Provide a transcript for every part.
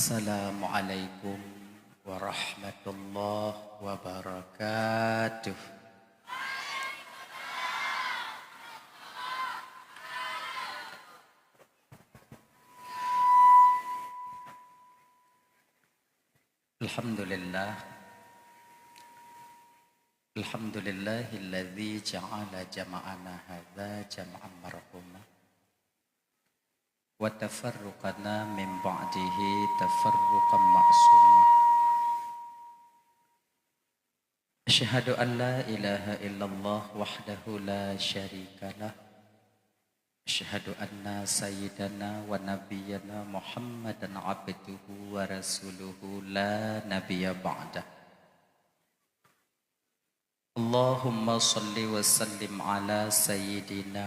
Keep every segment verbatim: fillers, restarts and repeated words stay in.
Assalamualaikum warahmatullahi wabarakatuh. Alhamdulillah. Alhamdulillahilladzi ja'ala jama'ana hadza jam'an marhuma. Wa tafarruqana min ba'dihi tafarruqan ma'suma. Asyhadu an la ilaha illallah wahdahu la syarikalah. Asyhadu anna sayyidana wa nabiyyana Muhammadan abduhu wa rasuluhu la nabiyya ba'dah. Allahumma shalli wa sallim ala sayyidina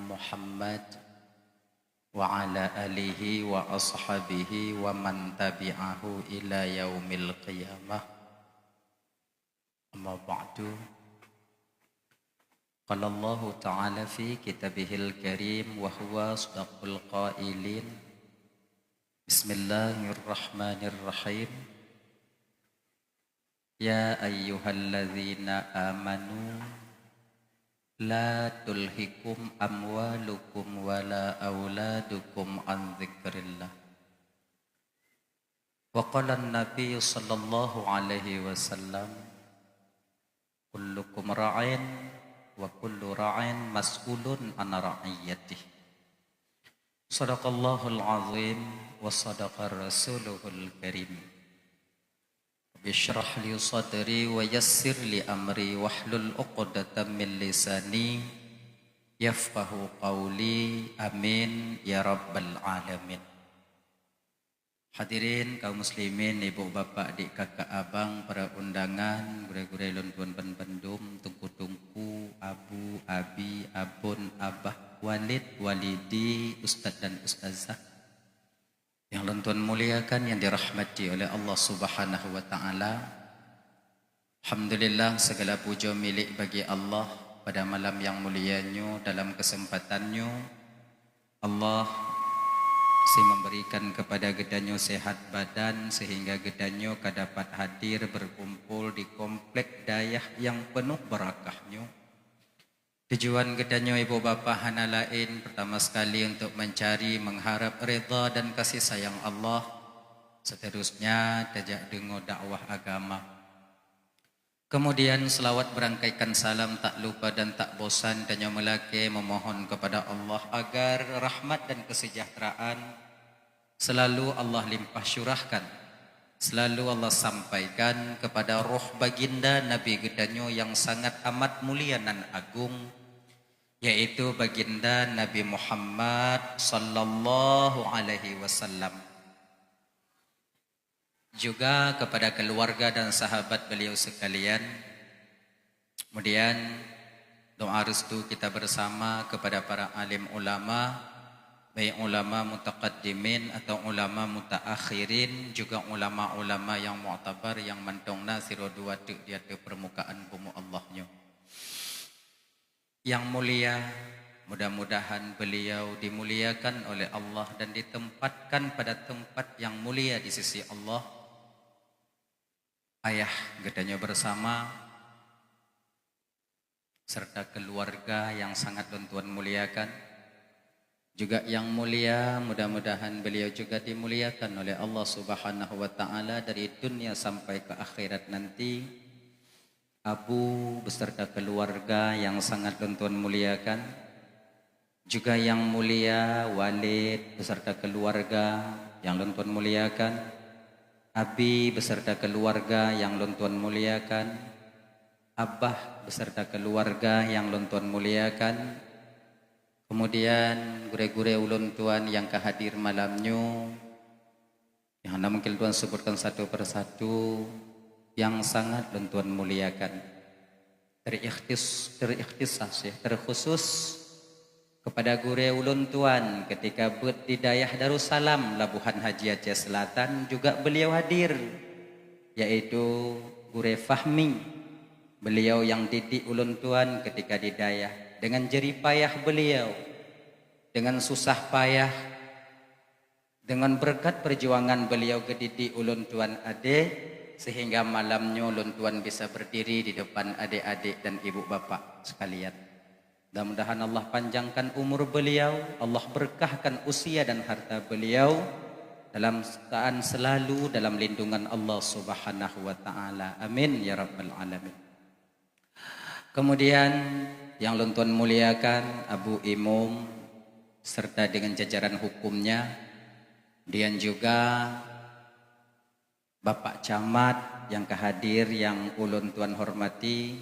Muhammad wa ala alihi wa ashabihi wa man tabi'ahu ila yaumil qiyamah. Amma ba'du. Qala Allahu ta'ala fi kitabihil karim wa huwa asdaqul qailin. Bismillahirrahmanirrahim. Ya ayyuhalladzina amanu la tulhikum amwalukum wala auladukum an dzikrillah. Wa qala Nabi sallallahu alaihi wasallam, kullukum ra'in wa kullu ra'in mas'ulun an ra'iyatih. Sadaqallahul azim wa sadaqa rasuluhul karim. Rabbi shrah li sadri wa yassir li amri wahlul uqdatam min lisani yafqahu qauli. Amin ya rabbal alamin. Hadirin kaum muslimin, ibu bapak, dik kakak abang, para undangan, gurée-gurée lôn tuan ban bandum, teungku-teungku, abu, abi, abon, abah, walid, walidi, ustaz dan ustazah yang lôn tuan muliakan, yang dirahmati oleh Allah Subhanahu wa Ta'ala. Alhamdulillah, segala puja milik bagi Allah. Pada malam yang mulia nyoe, dalam kesempatan nyoe, Allah si memberikan kepada geutanyoe sehat badan sehingga geutanyoe ka dapat hadir berkumpul di komplek dayah yang penuh barakah nyoe. Tujuan geutanyoe ibu bapa hana laén, pertama sekali untuk mencari, mengharap ridha dan kasih sayang Allah. Seterusnya, tajak deungoe dakwah agama. Kemudian, selawat berangkaikan salam tak lupa dan tak bosan tanyoe meulakée memohon kepada Allah agar rahmat dan kesejahteraan selalu Allah limpah syurahkan, selalu Allah sampaikan kepada roh baginda Nabi geutanyoe yang sangat amat mulia nan agung, yaitu baginda Nabi Muhammad sallallahu alaihi wasallam. Juga kepada keluarga dan sahabat beliau sekalian. Kemudian, doa restu kita bersama kepada para alim ulama, baik ulama mutaqaddimin atau ulama mutaakhirin, juga ulama-ulama yang mu'tabar yang mantong na sidroe dua teuk di ateueh permukaan bumoe Allah nyoe. Yang mulia, mudah-mudahan beliau dimuliakan oleh Allah dan ditempatkan pada tempat yang mulia di sisi Allah. Ayah geutanyoe bersama, serta keluarga yang sangat lôn tuan muliakan. Juga yang mulia, mudah-mudahan beliau juga dimuliakan oleh Allah Subhanahu wa Ta'ala dari dunia sampai ke akhirat nanti. Abu beserta keluarga yang sangat lôn tuan muliakan, juga yang mulia Walid beserta keluarga yang lôn tuan muliakan, Abi beserta keluarga yang lôn tuan muliakan, Abah beserta keluarga yang lôn tuan muliakan, kemudian gurée-gurée ulôn tuan yang ka hadir malam nyoe, yang hana mungkin tuan sebutkan satu persatu, yang sangat lôn tuan muliakan. Terikhtis-, terikhtisas, ya, terkhusus kepada gurée ulôn tuan ketika beuet di dayah Darussalam, Labuhan Haji Aceh Selatan, juga beliau hadir, yaitu Gurée Fahmi. Beliau yang didik ulôn tuan ketika di dayah. Dengan jerih payah beliau, dengan susah payah, Dengan berkat perjuangan beliau gedidik ulôn tuan adék, sehingga malam nyoe ulôn tuan bisa berdiri di depan adik-adik dan ibu bapak sekalian. Mudah-mudahan Allah panjangkan umur beliau, Allah berkahkan usia dan harta beliau dalam keadaan selalu dalam lindungan Allah Subhanahu wa taala. Amin ya rabbal alamin. Kemudian yang lôn tuan muliakan Abu Imum serta dengan jajaran hukumnya, dan juga Bapak Camat yang ka hadir yang ulôn tuan hormati,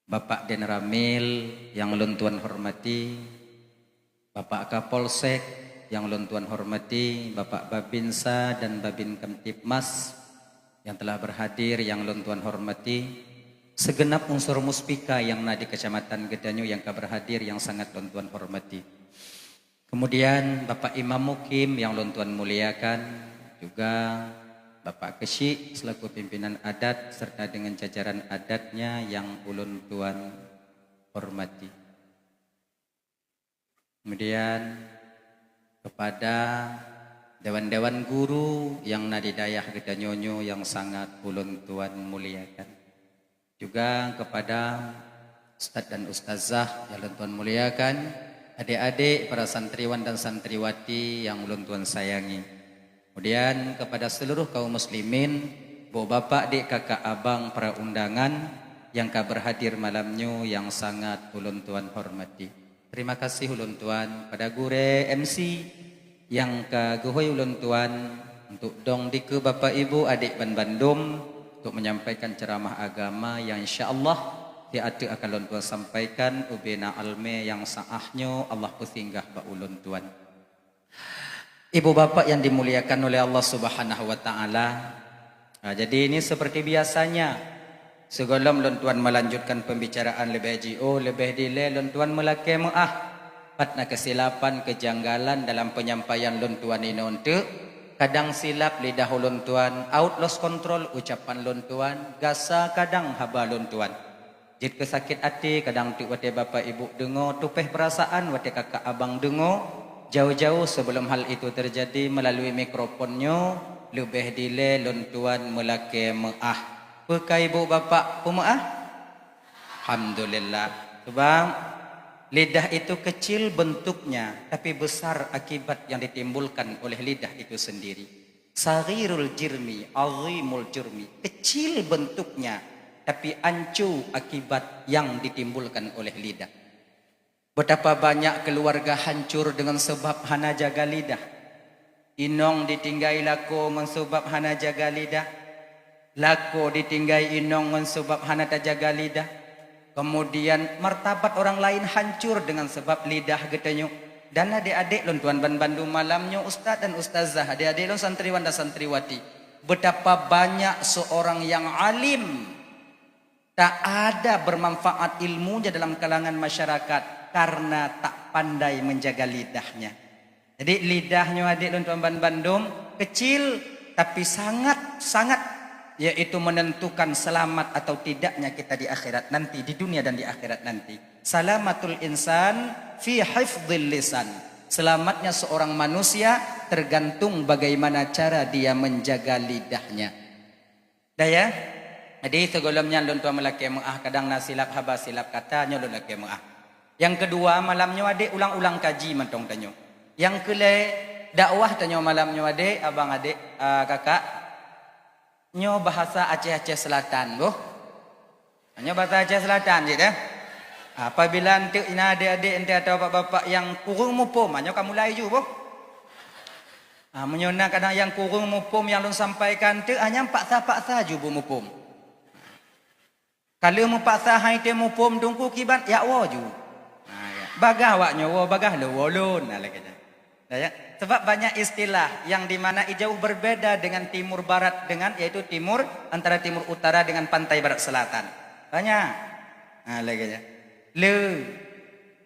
Bapak Danramil yang ulôn tuan hormati, Bapak Kapolsek yang ulôn tuan hormati, Bapak Babinsa dan Babin Kamtibmas yang telah berhadir yang ulôn tuan hormati, segenap unsur Muspika yang na di kecamatan geutanyoe yang ka berhadir yang sangat ulôn tuan hormati. Kemudian Bapak Imam Mukim yang ulôn tuan muliakan, juga Bapak Kesyik selaku pimpinan adat serta dengan jajaran adatnya yang ulôn tuan hormati. Kemudian kepada dewan-dewan guru yang na di dayah geutanyoe nyoe yang sangat ulôn tuan muliakan. Juga kepada ustaz dan ustazah yang ulôn tuan muliakan, adik-adik, para santriwan dan santriwati yang ulôn tuan sayangi. Kemudian kepada seluruh kaum muslimin, bu bapak, dik, kakak, abang, para undangan yang ka berhadir malam nyoe yang sangat ulôn tuan hormati. Terima kasih ulôn tuan pada gurée M C yang ka geuhôi ulôn tuan untuk dong dikeue bapak ibu adik ban bandum untuk menyampaikan ceramah agama yang insya Allah di ateueh akan ulôn tuan sampaikan ubena almé yang saah nyoe Allah peusinggah bak ulôn tuan. Ibu bapak yang dimuliakan oleh Allah Subhanahu wa taala, ah, jadi ini seperti biasanya, sigohlom lôn tuan melanjutkan pembicaraan leubeh jiôh, leubeh dilée lôn tuan meulakée meuáh. Pat na keusilapan, keujanggalan dalam penyampaian lôn tuan inoe eunteuk, kadang silap lidah ulôn tuan, out lost control ucapan lôn tuan, gasa kadang haba lôn tuan. Jeuet keu sakét até kadang teuk watée bapak ibu deungoe, tupéh peurasaan watée kakak abang deungoe, jauh-jauh sebelum hal itu terjadi melalui mikrofon nyoe, leubeh dilée lôn tuan meulakée meuáh. Peu ka ibu bapak peumeuáh? Alhamdulillah. Sebab lidah itu kecil bentuknya, tapi besar akibat yang ditimbulkan oleh lidah itu sendiri. Saghirul jirmi, azimul jurmi. Kecil bentuknya, tapi ancu akibat yang ditimbulkan oleh lidah. Betapa banyak keluarga hancur dengan sebab hana jaga lidah. Inong ditinggai lakoe ngon sebab hana jaga lidah. Lakoe ditinggai inong ngon sebab hana tajaga lidah. Kemudian martabat orang lain hancur dengan sebab lidah geutanyoe. Dan adik-adik lôn tuan ban bandum malam nyoe, ustaz dan ustazah, adik-adik lôn santriwan dan santriwati, betapa banyak seorang yang alim tak ada bermanfaat ilmunya dalam kalangan masyarakat karena tak pandai menjaga lidahnya. Jadi lidah nyoe adik lôn tuan ban bandum kecil, tapi sangat-sangat, yaitu menentukan selamat atau tidaknya kita di akhirat nanti, di dunia dan di akhirat nanti. Salamatul insan fi hifdhil lisan. Selamatnya seorang manusia tergantung bagaimana cara dia menjaga lidahnya. Dah ya? Jadi sigohlom nyan lôn tuan meulakée meuáh, kadang na silap haba, silap kata, nyoe lôn lakée meuáh. Nyang keudua, malam nyoe adik ulang-ulang kaji mantong tanyoe. Nyang keulhée, dakwah tanyoe malam nyoe adik, abang adik, ah, kakak. Nyoe bahasa Aceh-Aceh Selatan, boh. Nyoe bahasa Aceh Selatan cit, eh. Apabila eunteuk na adik-adik eunteuk atau bapak-bapak nyang kureueng muphom, nyoe ka mulai ju, boh. Ah, meunyoe na kadang nyang kureueng muphom nyang lôn sampaikan teuk, hanya paksa-paksa ju beumuphom. Ka lheueh meupaksa hai tém muphom teungku kiban, jak woe ju. Ha, ya. Bagaih awak nyoe woe, bagaih lôn woe lôn. Nah, lagée nyan. Nah, ya. Sebab banyak istilah yang di mana jauh berbeda dengan timur barat dengan, yaitu timur, antara timur utara dengan pantai barat selatan. Banyak. Ha, lagée nyan. Le.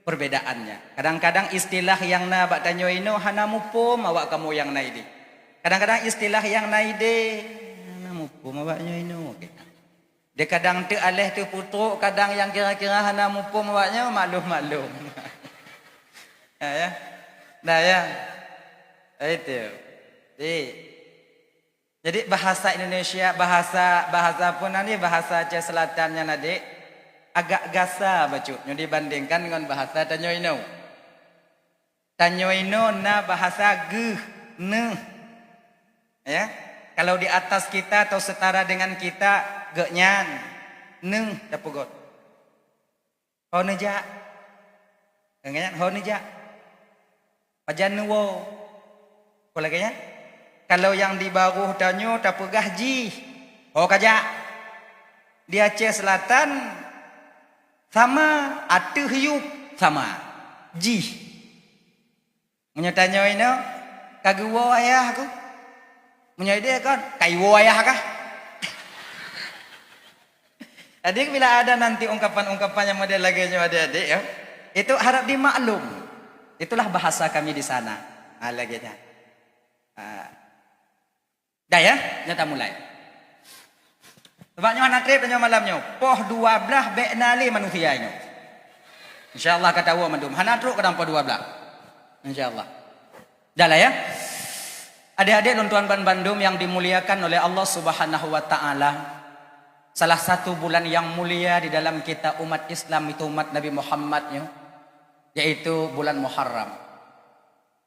Perbedaannya. Kadang-kadang istilah nyang na bak tanyoe inoe hana muphom awak kamoe nyang na idéh. Kadang-kadang istilah nyang na idéh hana muphom awak nyoe inoe. Di kadang teuk aléh teuk putrok, kadang nyang kira-kira hana muphom awak nyoe maklum-maklum. Ya, ya. Nah, ya. Itu. Jadi, jadi bahasa Indonesia, bahasa, bahasa apa nanti, bahasa Aceh Selatan nyan adik, agak gasa bacut nyoe dibandingkan dengan bahasa tanyoe inoe. Tanyoe inoe na bahasa geuh, neuh. Ya. Kalau di atas kita atau setara dengan kita, geuh nyan, neuh tapeugot. Ho neujak. Kan nyan, ho neujak. Pajan neuwoe. Peue lagèe nyan? Kalau nyang di barôh tanyoe tapeugah jih, ho kajak. Di Aceh Selatan sama, ateueh yup sama. Jih. Meunyoe tanyoe inoe, ka geuwoe ayah ku. Meunyoe ideh kon, ka iwoe ayah kah? Jadi bila ada nanti ungkapan-ungkapan yang model lagèe nyoe adik-adik ya, itu harap dimaklum. Itulah bahasa kami di sana. Ha, lagèe nyan. Ha. Dah ya, nyoe tamulai. Sebab nyoe hana trép nyoe malam nyoe. Poh dua blah bèk na lé manusia nyoe. Insya Allah ka tawoe mandum. Hana trok kadang poh dua blah. Insya Allah. Dah lah ya. Adik-adik lôn tuan ban bandum yang dimuliakan oleh Allah Subhanahu wa taala. Salah satu bulan yang mulia di dalam kita umat Islam itu umat Nabi Muhammad nyoe, yaitu bulan Muharram.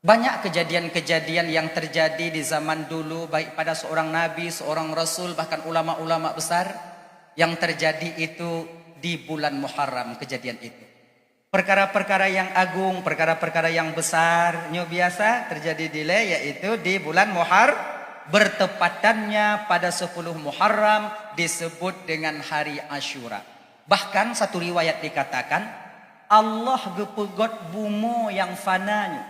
Banyak kejadian-kejadian yang terjadi di zaman dulu, baik pada seorang nabi, seorang rasul, bahkan ulama-ulama besar yang terjadi itu di bulan Muharram kejadian itu. Perkara-perkara yang agung, perkara-perkara yang besar, nyoe biasa terjadi dilèe, yaitu di bulan Muhar-, bertepatannya pada sepuluh Muharram disebut dengan hari Asyura. Bahkan satu riwayat dikatakan, Allah geupeugot bumoe nyang fana nyoe.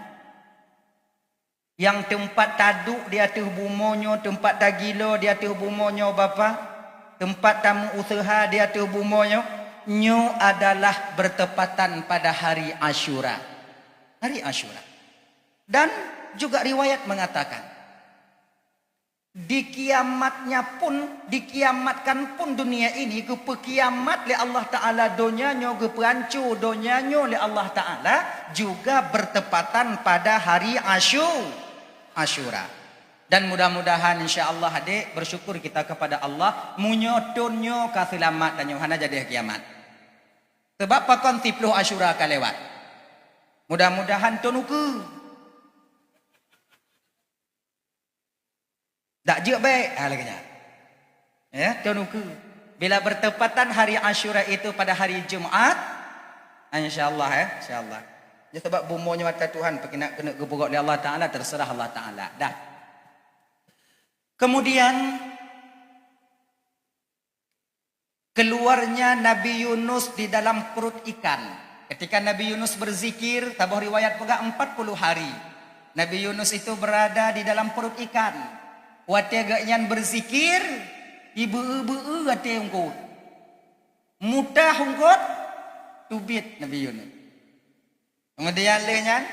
Nyang teumpat taduek di ateueh bumoe nyoe, teumpat tagilo di ateueh bumoe nyoe, Bapak, teumpat tameuuseuha di ateueh bumoe nyoe, nyoe adalah bertepatan pada hari Asyura. Hari Asyura. Dan juga riwayat mengatakan, di kiamatnya pun, dikiamatkan pun dunia ini, geupeukiamat lé Allah Taala donya nyoe, geupeuanco donya nyoe lé Allah Taala, juga bertepatan pada hari Asyu-, Asyura. Dan mudah-mudahan, insya Allah, adik, bersyukur kita kepada Allah, meunyoe thon nyoe ka seulamat dan nyoe hana jadi kiamat. Sebab pakon siploh Asyura ka lewat. Mudah-mudahan thon ukeue. Dak jeuet bèk, ha, lagèe nyan. Ya, thon ukeue. Bila bertepatan hari Asyura itu pada hari Jumat, insya Allah, ya, insya Allah. Ya, sebab bumoe nyoe ata Tuhan, pakriban keuneuk geupeugot lé Allah Taala, terserah Allah Taala. Dah. Kemudian, keluarnya Nabi Yunus di dalam perut ikan. Ketika Nabi Yunus berzikir, saboh riwayat peugah empat puluh hari. Nabi Yunus itu berada di dalam perut ikan. Watèe geuh nyan berzikir, ibeu-eu-beu-eu watèe eungkôt. Mutah eungkôt, teubiet Nabi Yunus. Kemudian lheueh nyan,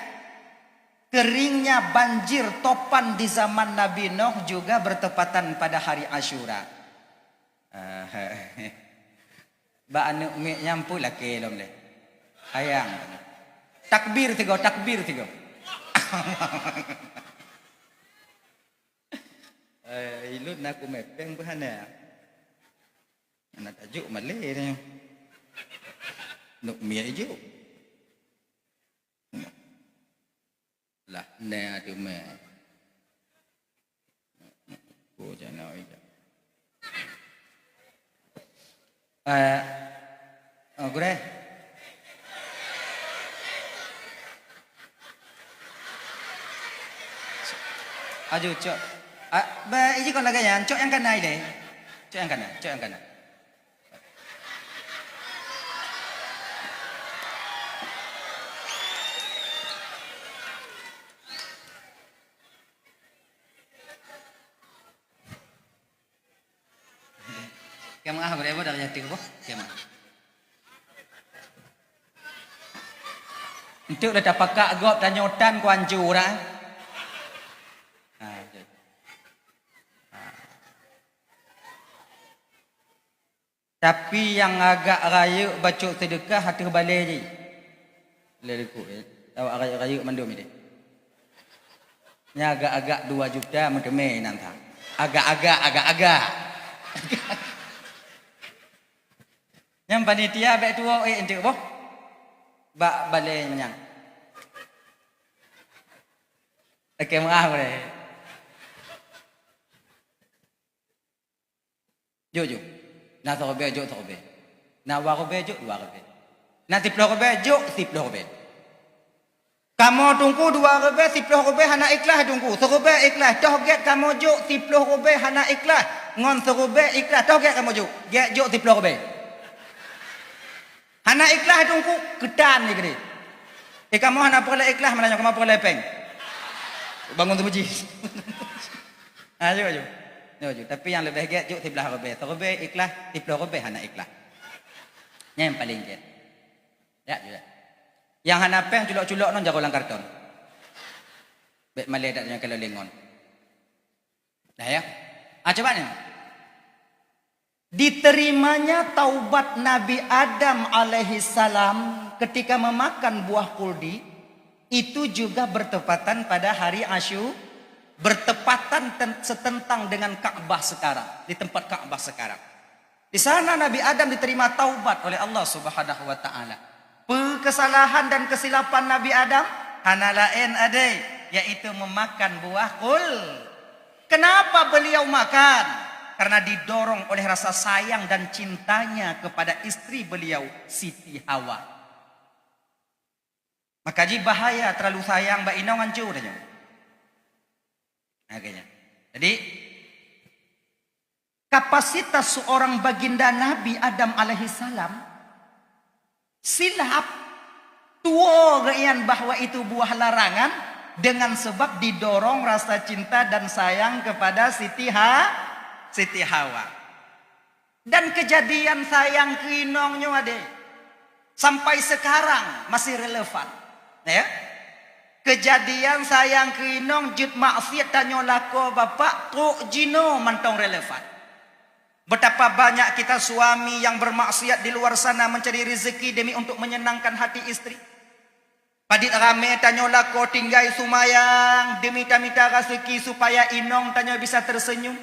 keringnya banjir topan di zaman Nabi Nuh juga bertepatan pada hari Asyura. Ah, bak aneuk miet nyan peue lakèe lom lé. Sayang. Takbir sigoe, takbir sigoe. Eh, ilôn na kumè pèng peuhana. Hana tajok malèe nyoe. Neuk miet ijok. Lah, nè teumè. Ko jana ijak. Eh, oh, gurèe. Aju, cok. Ah, ba, iji kon lagèe nyan, cok nyang kana ilèe. Cok nyang kana, cok nyang kana. Kiamat ah, beureubo dah jatuh boh. Kiamat. Enteuk dah tapakak gob tanyoe tan ku hancô dah. Ha, betul. Ha. Tapi nyang agak rayeuk bacut seudeukah ateueh balèe jih. Lé likot, eh. Awak rayeuk-rayeuk mandum ideh. Nyan agak-agak dua juta meuteumé inan that. Agak-agak, agak-agak. Nyang panitia bèk tuwoe ék eunteuk boh. Bak balèe nyan. Oke, maaf boleh. Jok, jok. Na siribèe, jok siribèe. Na dua ribèe, jok dua ribèe. Na siploh ribèe, jok siploh ribèe. Kamoe teungku dua ribèe, siploh ribèe hana ikhlas teungku. Siribèe ikhlas, toh gèt kamoe jok siploh ribèe hana ikhlas. Ngon siribèe ikhlas, toh gèt kamoe jok. Gèt jok siploh ribèe. Hana ikhlas teungku, keutan jih keudéh. Eh, kamoe hana peureulèe ikhlas, malah nyoe kamoe peureulèe pèng. Bangun teumeuji. Ha, jok, jok. Jok, jok. Tapi nyang leubeh gèt jok siblaih ribèe. Siribèe ikhlas, siploh ribèe hana ikhlas. Nyan nyang paleng gèt. Ya, jok. Nyang hana pèng culok-culok ngon jaroe lam karton. Bèk malèe that nyoe kalau lé ngon. Nah, ya. Ah, coba ni. Diterimanya taubat Nabi Adam alaihissalam ketika memakan buah kuldi, itu juga bertepatan pada hari Asyu-, bertepatan ten-, setentang dengan Ka'bah sekarang, di tempat Ka'bah sekarang. Di sana Nabi Adam diterima taubat oleh Allah Subhanahu wa Ta'ala. Peue keusalahan dan keusilapan Nabi Adam? Hana laén, adé, yaitu memakan buah kul. Kenapa beliau makan? Karena didorong oleh rasa sayang dan cintanya kepada istri beliau, Siti Hawa. Maka jih bahaya terlalu sayang bak inong, hanco tanyoe. Makanya. Jadi, kapasitas seorang baginda Nabi Adam alaihissalam silap, tuwoe geuian bahwa itu buah larangan dengan sebab didorong rasa cinta dan sayang kepada Siti Ha-, Siti Hawa. Dan kejadian sayang keu inong nyoe, adé, sampai sekarang masih relevan. Ya? Kejadian sayang keu inong jeuet maksiat tanyoe lakoe bapak trok jinoe mantong relevan. Betapa banyak kita suami yang bermaksiat di luar sana mencari rezeki demi untuk menyenangkan hati istri. Padit ramé tanyoe lakoe tinggai sumayang demi tamita raseuki supaya inong tanyoe bisa tersenyum.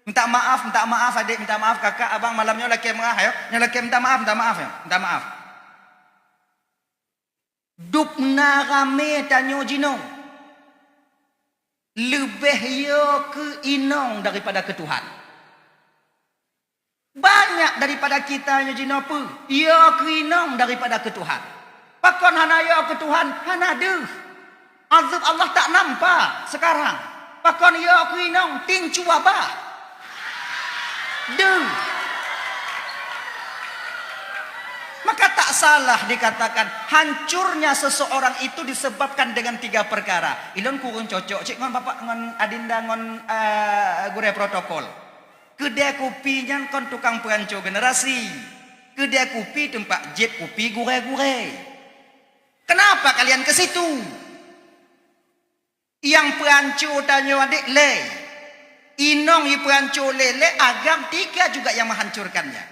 Minta maaf, minta maaf adék, minta maaf kakak, abang, malam nyoe lakèe meurah, ayo. Nyoe lakèe minta maaf, minta maaf, ayo. Minta maaf. Dub na ramé tanyoe jinoe leubeh yo keu inong daripada keu Tuhan. Banyak daripada kita nyoe jinoe peue, yo keu inong daripada keu Tuhan. Pakon hana yo keu Tuhan? Hana deuh. Azeueb Allah tak nampak sekarang. Pakon yo keu inong? Tieng cuba bah. Deuh. Maka tak salah dikatakan hancurnya seseorang itu disebabkan dengan tiga perkara. Ilôn kureueng cocok cit ngon bapak, ngon adinda, ngon, eh, gurèe protokol. Keudè kupi nyan kon tukang peuranco generasi. Keudè kupi teumpat jieb kupi gurèe-gurèe. Kenapa kalian ke situ? Nyang peuranco tanyoe adék lé. Inong nyang peuranco lé, lé agam tiga juga yang menghancurkannya.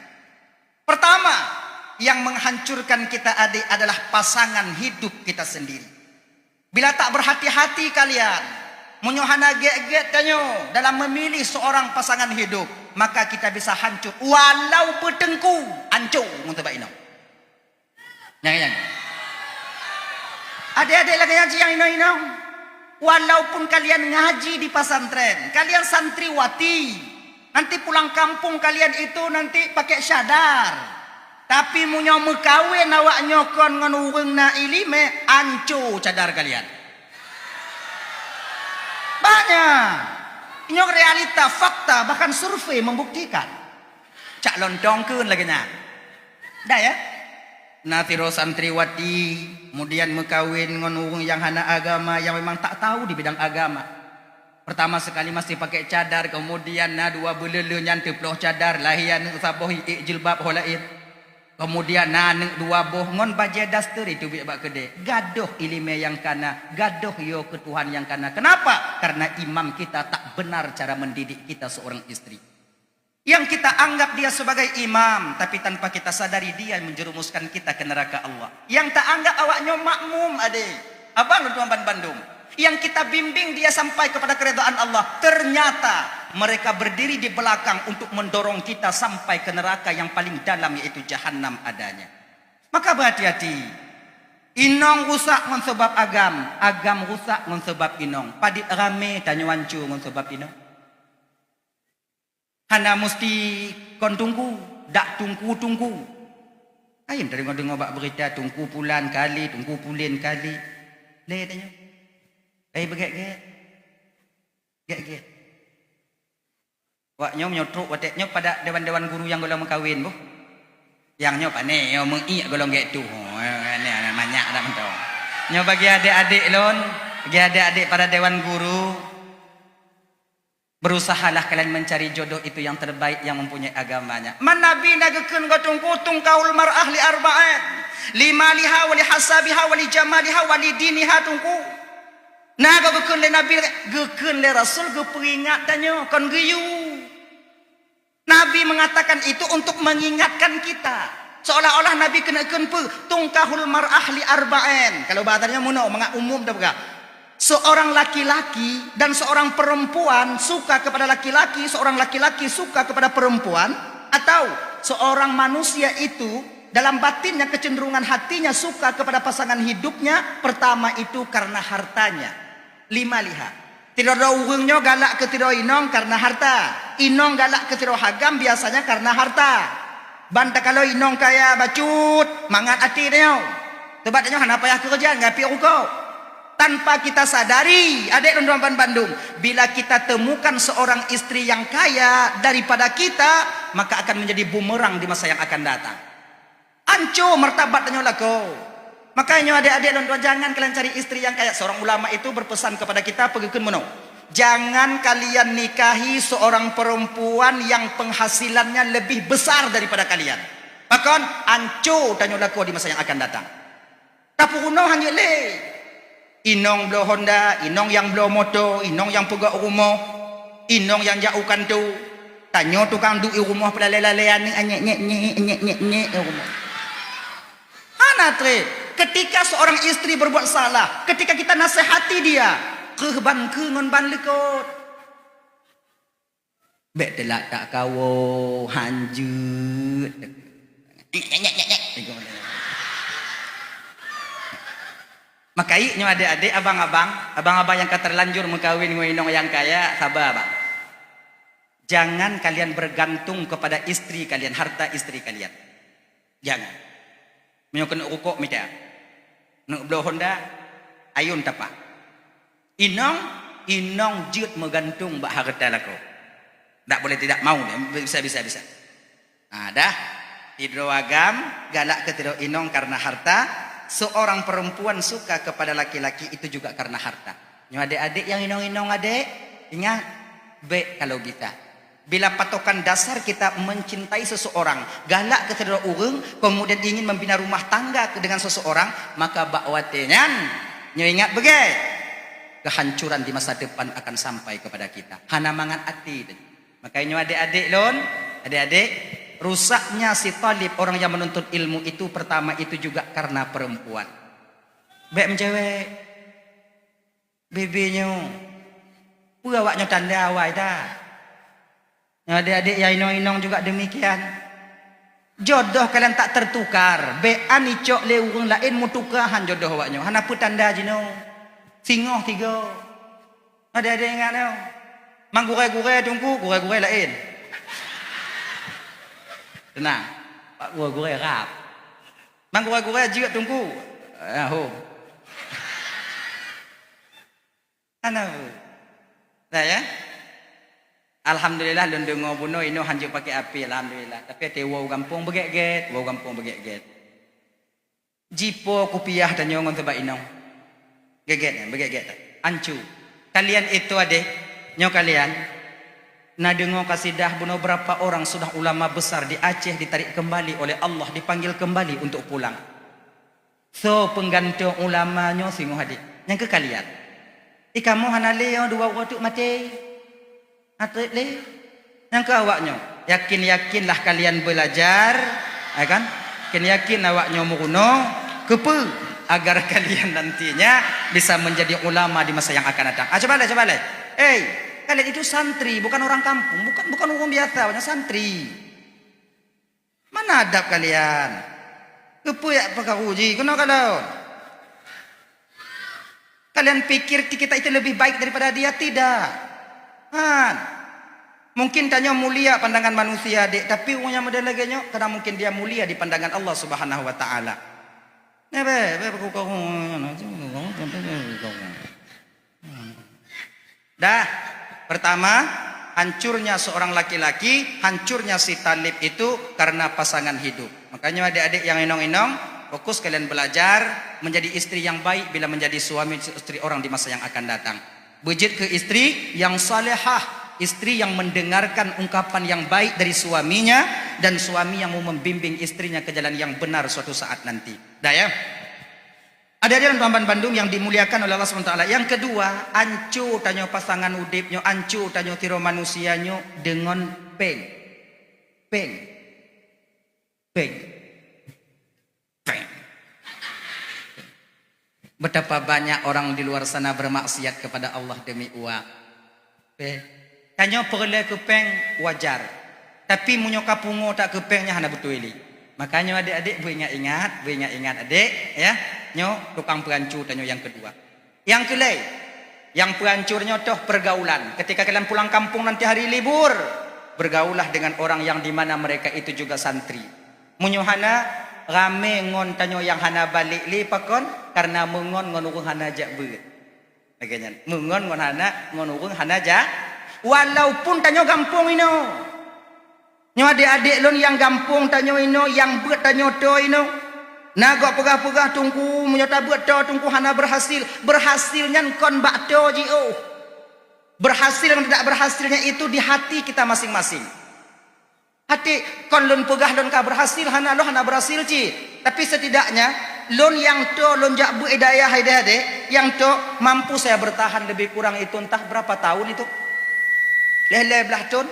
Pertama, yang menghancurkan kita adék adalah pasangan hidup kita sendiri. Bila tak berhati-hati kalian, meunyoe hana gèt-gèt tanyoe dalam memilih seorang pasangan hidup, maka kita bisa hancur walau beuteungku, hancô ngon teuba inong. Nyang, nyang. Adék-adék lagèe nyan cit nyang inong-inong. Walaupun kalian ngaji di pesantren, kalian santriwati, nanti pulang kampung kalian itu nanti pakai cadar. Tapi meunyoe meukawen awak nyoe kon ngon ureueng na iéleumé, hancô cadar kalian. Banyak. Nyoe realita, fakta, bahkan survei membuktikan. Cak lontong kheun lagèe nyan. Dah ya? Na sidroe santriwati, kemudian meukawen ngon ureueng nyang hana agama, nyang memang tak tahu di bidang agama. Pertama sekali masih pakai cadar, kemudian na dua beuleuleu nyan teuploh cadar, lahé aneuk saboh ék jilbab ho laén. Kemudian na aneuk dua boh ngon bajèe daster itu biek bak keudè. Gadôh iéleumé nyang kana, gadôh yo keu Tuhan nyang kana. Kenapa? Karena imam kita tak benar cara mendidik kita seorang istri. Yang kita anggap dia sebagai imam, tapi tanpa kita sadari dia menjerumuskan kita ke neraka Allah. Yang tak anggap awak nyoe makmum, adé. Abang lôn tuan ban bandum. Yang kita bimbing dia sampai kepada keridhaan Allah, ternyata mereka berdiri di belakang untuk mendorong kita sampai ke neraka yang paling dalam, yaitu jahanam adanya. Maka berhati-hati. Inong rusak ngon sebab agam, agam rusak ngon sebab inong. Padit ramé tanyoe anco ngon sebab inong. Hana musti kon teungku, dak teungku-teungku. Ayeuem tadeungoe-deungoe bak beurita teungku pulan kali, teungku pulen kali. Lé tanyoe. Ai beugét-gét. Gét-gét. Wak nyoe meunyoe trok watée nyoe pada dewan-dewan guru nyang gohlom meukawen boh. Nyang nyoe pané nyoe meuiek gohlom gét tuh. Ho, manyak dak mantong. Nyoe bagi adék-adék lôn, bagi adék-adék para dewan guru, berusahalah kalian mencari jodoh itu yang terbaik, yang mempunyai agamanya. Man Nabi na geukheun ngon teungku, tungkahul mar'ah li arba'in. Limaliha wa li hasabiha wa li jamaliha wa li diniha teungku. Na ka geukheun lé Nabi, geukheun lé Rasul geupeuingat tanyoe, kon geuyue. Nabi mengatakan itu untuk mengingatkan kita. Seolah-olah Nabi keuneuk kheun peue, tungkahul mar'ah li arba'in. Kalau bahasa nyoe meunoe, mangat umum teupeugah. Seorang laki-laki dan seorang perempuan suka kepada laki-laki, seorang laki-laki suka kepada perempuan, atau seorang manusia itu dalam batinnya, kecenderungan hatinya suka kepada pasangan hidupnya, pertama itu karena hartanya. Limaliha. Sidroe ureuëng nyoe galak keu sidroe inong karena harta. Inong galak keu sidroe agam biasanya karena harta. Ban takalon inong kaya bacut, mangat até tanyoe. Sebab tanyoe hana payah keureuja, ngon piep rukok. Tanpa kita sadari, adék lôn tuan bandum, bila kita temukan seorang istri yang kaya daripada kita, maka akan menjadi bumerang di masa yang akan datang. Anco martabat tanyoe lakoe. Makanya nyoe adék-adék lôn tuan, jangan kalian cari istri yang kaya. Seorang ulama itu berpesan kepada kita, peugah kheun meunoe, "Jangan kalian nikahi seorang perempuan yang penghasilannya lebih besar daripada kalian." Pakon? Anco tanyoe lakoe di masa yang akan datang. Tapeurunoe hana lé. Inong bloe honda, inong nyang bloe moto, inong nyang peugöt rumoh, inong nyang jak u kanto. Tanyoe tukang duek i rumoh peulalé-lalé aneuk, nyek, nyek, nyek, nyek, nyek, nyek, i rumoh. Hana treb. Ketika seorang istri berbuat salah, ketika kita nasihati dia, keuh ban keu ngon ban likot. Bék teulak takawoe, hanjeuet. Makajih nyoe adék-adék, abang-abang, abang-abang nyang ka terlanjur meukawen ngon inong nyang kaya, saba, bang. Jangan kalian bergantung kepada istri kalian, harta istri kalian. Jangan. Meunyoe keuneuk rukok mita. Neuk bloe honda, ayun tapak. Inong, inong jeuet meugantung bak hareuta lakoe. Dak boleh tidak mau, bisa, bisa, bisa. Ha, dah. Sidroe agam galak keu sidroe inong karena harta. Seorang perempuan suka kepada laki-laki itu juga karena harta. Nyoe adék-adék nyang inong-inong adék, ingat, bék kalau bisa. Bila patokan dasar kita mencintai seseorang, galak keu sidroe ureuëng, kemudian ingin membina rumah tangga ke-, dengan seseorang, maka bak watée nyan, nyoe ingat beugét, kehancuran di masa depan akan sampai kepada kita. Hana mangat até tadi. Makanya nyoe adék-adék lôn, adék-adék, rusaknya si talib, orang yang menuntut ilmu itu pertama itu juga karena perempuan. Bék meucewek. Bebe nyoe, peue awak nyoe tanda awai that. Nyoe adék-adék nyang inong-inong juga demikian. Jodoh kalian tak tertukar, bék an icok lé ureuëng laén meutuka han jodoh awak nyoe. Hana peue tanda jinoe. Singoh tiga. Adék-adék ingat nyoe. Mang gurée-gurée teungku, gurée-gurée laén. Tenang. Pak gurée-gurée rab. Mang gurée-gurée jeuet teungku. Ah, ho. Hana peue. Dah ya? Alhamdulillah lôn deungoe bunoe inoe hanjeuet pakai api, alhamdulillah. Tapi até woe gampông beugét-gét, woe gampông beugét-gét. Jipo kupiah tanyoe ngon teuba inong. Gét-gét nyan, beugét-gét. Ancu. Kalian itu adék, nyoe kalian na deungoe kasidah bunoe berapa orang sudah ulama besar di Aceh ditarik kembali oleh Allah, dipanggil kembali untuk pulang. Soe peunggantung ulama nyoe singoh adék? Nyang keu kalian. Di kamoe hana lé nyoe dua uroe teuk maté. Hana treb lé. Nyang keu awak nyoe, yakin-yakinlah kalian belajar, ya kan? Yakin-yakin awak nyoe meurunoe, keupeue? Agar kalian nantinya bisa menjadi ulama di masa yang akan datang. Ah, coba leh, coba leh. Hei, kalian itu santri, bukan orang kampung, bukan, bukan orang biasa, banyak santri. Mana adab kalian? Keupeue yak peukaru jih keunoe kalon? Kalian pikir kita itu lebih baik daripada dia? Tidak. Han. Mungkin tanyoe mulia pandangan manusia, dek, tapi ureuëng nyang model lagée nyoe, karena mungkin dia mulia di pandangan Allah Subhanahu wa Taala. Nah, be, be, be, be, be. Dah, pertama, hancurnya seorang laki-laki, hancurnya si Talib itu karena pasangan hidup. Makanya adik-adik yang inong-inong, fokus kalian belajar menjadi istri yang baik bila menjadi suami istri orang di masa yang akan datang. Beujeuet keu istri yang salehah, istri yang mendengarkan ungkapan yang baik dari suaminya, dan suami yang mau membimbing istrinya ke jalan yang benar suatu saat nanti. Dah ya? Ada-ada dalam Tuhan bandum yang dimuliakan oleh Allah Subhanahu Wa Taala. Yang kedua, anco tanyoe pasangan udeb nyoe, anco tanyoe tiro manusia nyoe dengan peng. Peng. Peng. Peng. Betapa banyak orang di luar sana bermaksiat kepada Allah demi uang. Peng. Tanyoe peureulée keu peng wajar. Tapi meunyoe ka pungo tak keu peng nyan hana beutôi lé. Makanya adik-adik beuingat-ingat, beuingat-ingat adik, ya. Nyoe tukang peuhancu tanyoe yang kedua. Yang keulai, yang peuhancur nyoe toh pergaulan. Ketika kalian pulang kampung nanti hari libur, bergaullah dengan orang yang di mana mereka itu juga santri. Meunyoe hana, ramé ngon tanyoe nyang hana balek lé pakon, karena meungon ngon ureuëng hana jak beuet. Lagée nyan, meungon ngon hana, ngon ureuëng hana jak. Walaupun tanyoe gampông inoe. Nyoe adek-adek lôn nyang gampông tanyoe inoe, nyang beuet tanyoe toe inoe. Na gok peugah-peugah teungku, meunyoe tabeuet toe teungku hana berhasil. Berhasil nyan kon bak toe jiôh. Berhasil dan tidak berhasilnya itu di hati kita masing-masing. Hati kon lôn peugah lôn ka berhasil, hana lôn hana berhasil cit. Tapi setidaknya lôn nyang toe lôn jak beuet i dayah hai adek-adek, nyang toe mampu saya bertahan lebih kurang itu entah berapa tahun itu. Lhèe-lhèe blaih thôn.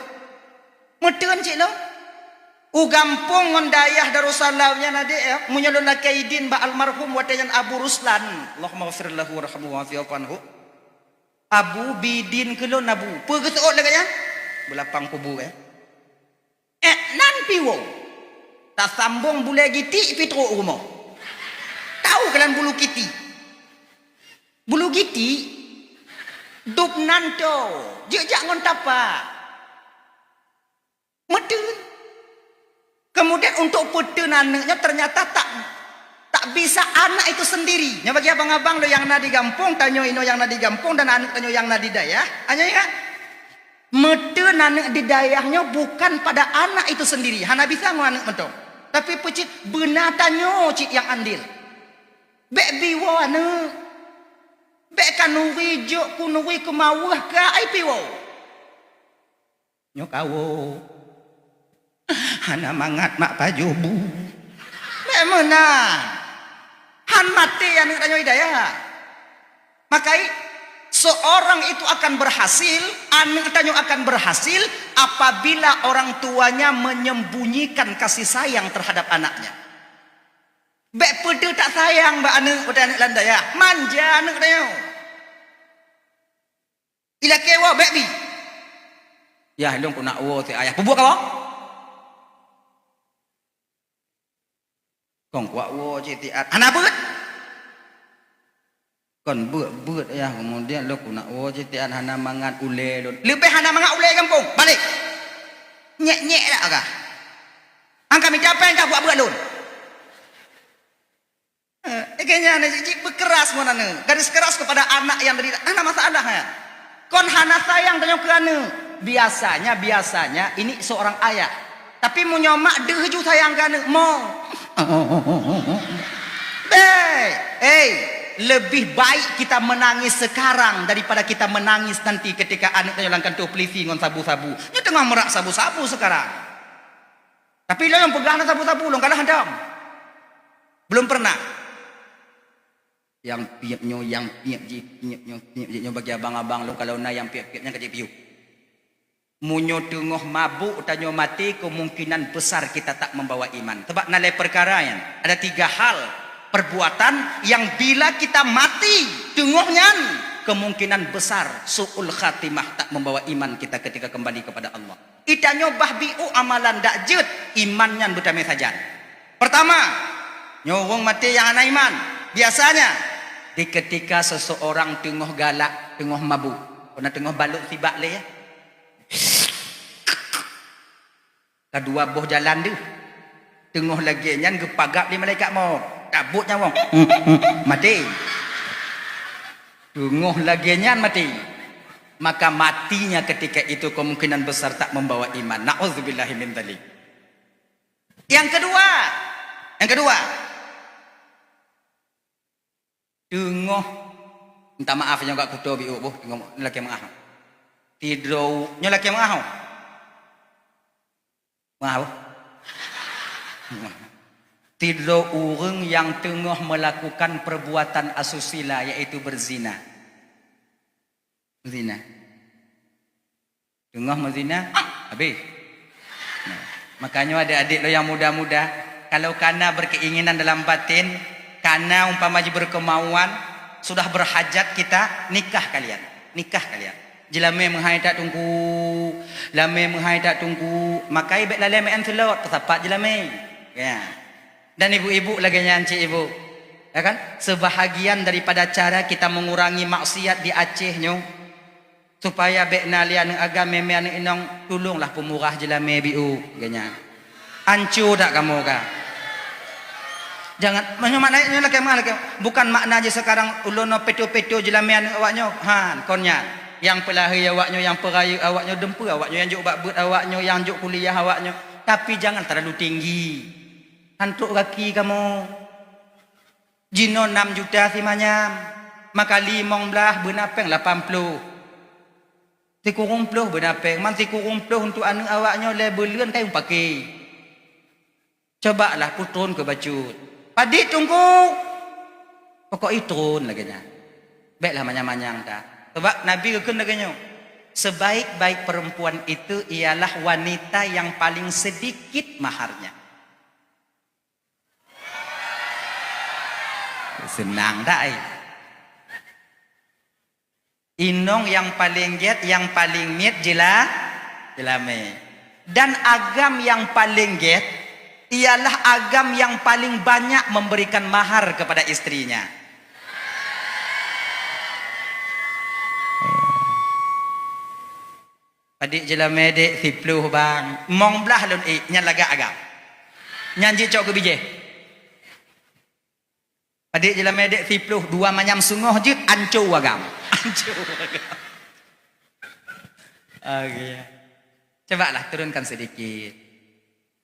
Meuteun cit lôn. U gampông ngon dayah Darussalam nyan adek ya, meunyoe lôn lakée idin bak almarhum watée nyan Abu Ruslan, Allahumma ghfir lahu warhamhu wa'afu anhu. Abu, bi idin keu lôn Abu. Peue geuseuôt lagée nyan? Beulapang kubu ya. Eh, nan piwoe. Tasambong bulée gitik pi trok rumoh. Tahu kalian bulu gitik? Bulu gitik, dub nan toe, jeuet jak ngon tapak. Meuteun. Kemudian untuk peuteun aneuk nyoe ternyata tak, tak bisa anak itu sendiri. Nyoe bagi abang-abang lôn nyang na di gampông, tanyoe inoe nyang na di gampông dan aneuk tanyoe nyang na di dayah. Hanya ingat, meuteun aneuk di dayah nyoe bukan pada anak itu sendiri. Hana bisa ngon aneuk mantong. Tapi peucit beuna tanyoe cit nyang andil. Bék biwoe aneuk. Bék kanuri jok kunuri keumaweuh ka ai piwoe. Nyoe kawoe. Hana mangat mak pajoh bu. Bék meunan. Han maté aneuk tanyoe i dayah. Makai, seorang itu akan berhasil, aneuk tanyoe akan berhasil apabila orang tuanya menyembunyikan kasih sayang terhadap anaknya. Bék peudeuh tak sayang bak aneuk, watée aneuk lam dayah. Manja aneuk tanyoe. Ilakée woe bék bi. Yah, lôn keunak woe si ayah. Peubuet kawoe? Kon kuak woe cit tiat. Hana beuet. Kon beuet-beuet yah, kemudian lôn keunak woe cit tiat hana mangat ulée lôn. Leubeh hana mangat ulée gampông. Balek. Nyek-nyek dak agah. Angka mita péng ka buat beuet lôn. Eh, kayaknya aneuk jih beukeras ngon aneuk. Garis keras kepada anak yang dari, hana masalah ya. Kon hana sayang tanyoe keu aneuk. Biasanya, biasanya ini seorang ayah. Tapi meunyoe mak deuh ju sayang keu aneuk, mo. Beh, eh, lebih baik kita menangis sekarang daripada kita menangis nanti ketika aneuk tanyoe lam kantô polisi ngon sabu-sabu. Nyoe teungoh meurak sabu-sabu sekarang. Tapi lôn nyang peugah na sabu-sabu, lôn kalah hantom. Belum pernah. Nyang piep nyoe, nyang piep jih, piep nyoe, piep jih nyoe bagi abang-abang lôn, kalau na nyang piep-piep nyan ka jipiôh. Meunyoe teungoh mabuk tanyoe maté, kemungkinan besar kita tak membawa iman. Sebab na lé peukara nyan. Ada tiga hal Perbuatan yang bila kita mati teungoh nyan, kemungkinan besar su'ul khatimah, tak membawa iman kita ketika kembali kepada Allah. Itanyoe bah biôh amalan dak jeuet, iman nyan beutamé sajan. Pertama, nyoe ureuëng maté nyang hana iman. Biasanya, di ketika seseorang teungoh galak, teungoh mabuk, kona teungoh balot sibak lé, ya. Ka dua boh jalan deuh. Teungoh lagée nyan geupagab lé malaikat maut. Tabot nyawöng. Maté. Teungoh lagée nyan maté. Maka matinya ketika itu kemungkinan besar tak membawa iman. Na'udzubillahi min dzalik. Yang kedua, yang kedua, teungoh, minta maaf nyoe gak kuto biôh boh, teungoh lakée meuah. Tidroe nyoe lakée meuah. Meuah boh. Tidroe ureuëng nyang teungoh melakukan perbuatan asusila, yaitu berzina. Zina. Teungoh meuzina, habéh. Nah, makanya adik-adik lo yang muda-muda, kalau kana berkeinginan dalam batin, kana umpama ji berkemauan, sudah berhajat kita, nikah kalian. Nikah kalian. Jilamé meuhai tak tungku, lamé meuhai tak tungku, makai bék lalé meu'en seulot, teusapat jilamé. Ya. Dan ibu-ibu lagée nyan cik ibu. Ya kan? Sebahagian daripada cara kita mengurangi maksiat di Aceh nyoe, supaya bék na lé aneuëk agam, mémé aneuëk inong, tulonglah peumurah jilamé biôh, geuh nyan. Anco dak kamoe ka? Jangan, meunyoe makna nyoe lakée meuah, lakée. Bukan makna jih sekarang ulôn nyoe peto-peto jilamé aneuëk awak nyoe. Han, kon nyan. Nyang peulahé awak nyoe, nyang peurayeuk awak nyoe, dumpeue awak nyoe, nyang jok bak beuet awak nyoe, nyang jok kuliah awak nyoe. Tapi jangan terlalu tinggi. Han trok gaki kamoe. Jinoe nam juta simanyam, maka limong blaih beuna péng lapan ploh. Sikureueng ploh beuna péng, man sikureueng ploh untuk aneuëk awak nyoe lé buleuen kayém paké. Cobalah putron keu bacut. Padit tungku. Pokok itron lagée nyan. Béklah manyang-manyang that. Sebab Nabi geukheun lagée nyoe, sebaik-baik perempuan itu ialah wanita yang paling sedikit maharnya. Seunang dak, eh? Inong nyang paleng gét, nyang paleng miet jila-, jilamé. Dan agam nyang paleng gét ialah agam nyang paling banyak memberikan mahar kepada istrinya. Padit jilamé dek, siploh bang. Mong blaih lôn ék, nyan lagak agam. Nyan jicok keu bijéh. Padit jilamé dek, siploh, dua manyam sungoh jeuet, anco agam. Anco agam. Oke. Cobalah turunkan sedikit.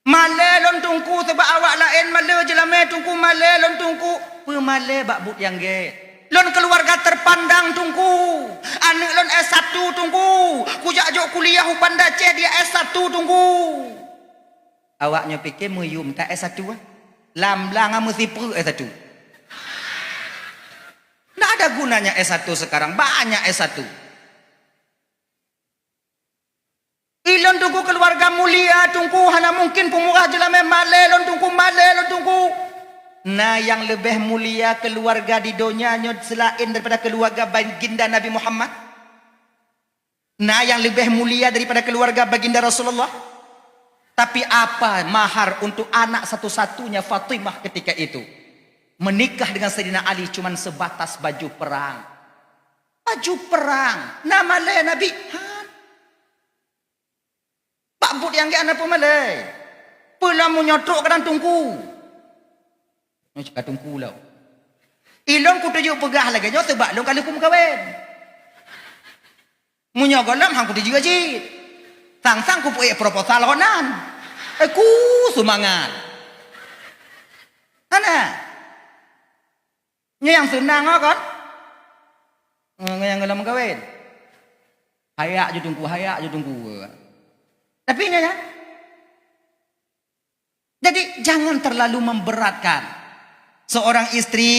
Malée lôn tungku, sabab awak laén malée jilamé tungku, malée lôn tungku. Peumalée bak buet nyang gét. Lôn keuluwarga terpandang tungku. Aneuëk lôn S satu tungku. Kujak jok kuliah u Banda Aceh, dia S satu tungku. Awak nyoe pike meuyum that S satu, ah? Lam blang ah meusipreuk S satu. Ndak ada gunanya S satu sekarang, banyak S satu. Ilôn tungku keuluwarga mulia tungku, hana mungken peumurah jilamé, malée lôn tungku, malée lôn tungku. Na nyang leubeh mulia keuluwarga di donya nyoe seulaén daripada keuluwarga baginda Nabi Muhammad? Na nyang leubeh mulia daripada keuluwarga baginda Rasulullah? Tapi apa mahar untuk anak satu-satunya Fatimah ketika itu? Menikah dengan Saidina Ali cuman sebatas baju perang. Baju perang. Na malée Nabi? Han. Bak buet nyang gét hana peumalée. Peue lom meunyoe trok kadang tungku. Nyoe cit ka tungku lom. Ilôn kutuju peugah lagée nyoe sabab lôn ka lheueh kumeukawen. Meunyoe gohlom han kutuju cit. Sang-sang kupeuék proposal ronan. Eh, ku seumangat. Hana. Nyoe nyang seunang kon? Ngon nyang gohlom meukawen. Hayak ju tungku, hayak ju tungku. Tapi nyoe nyan. Jadi, jangan terlalu memberatkan. Seorang istri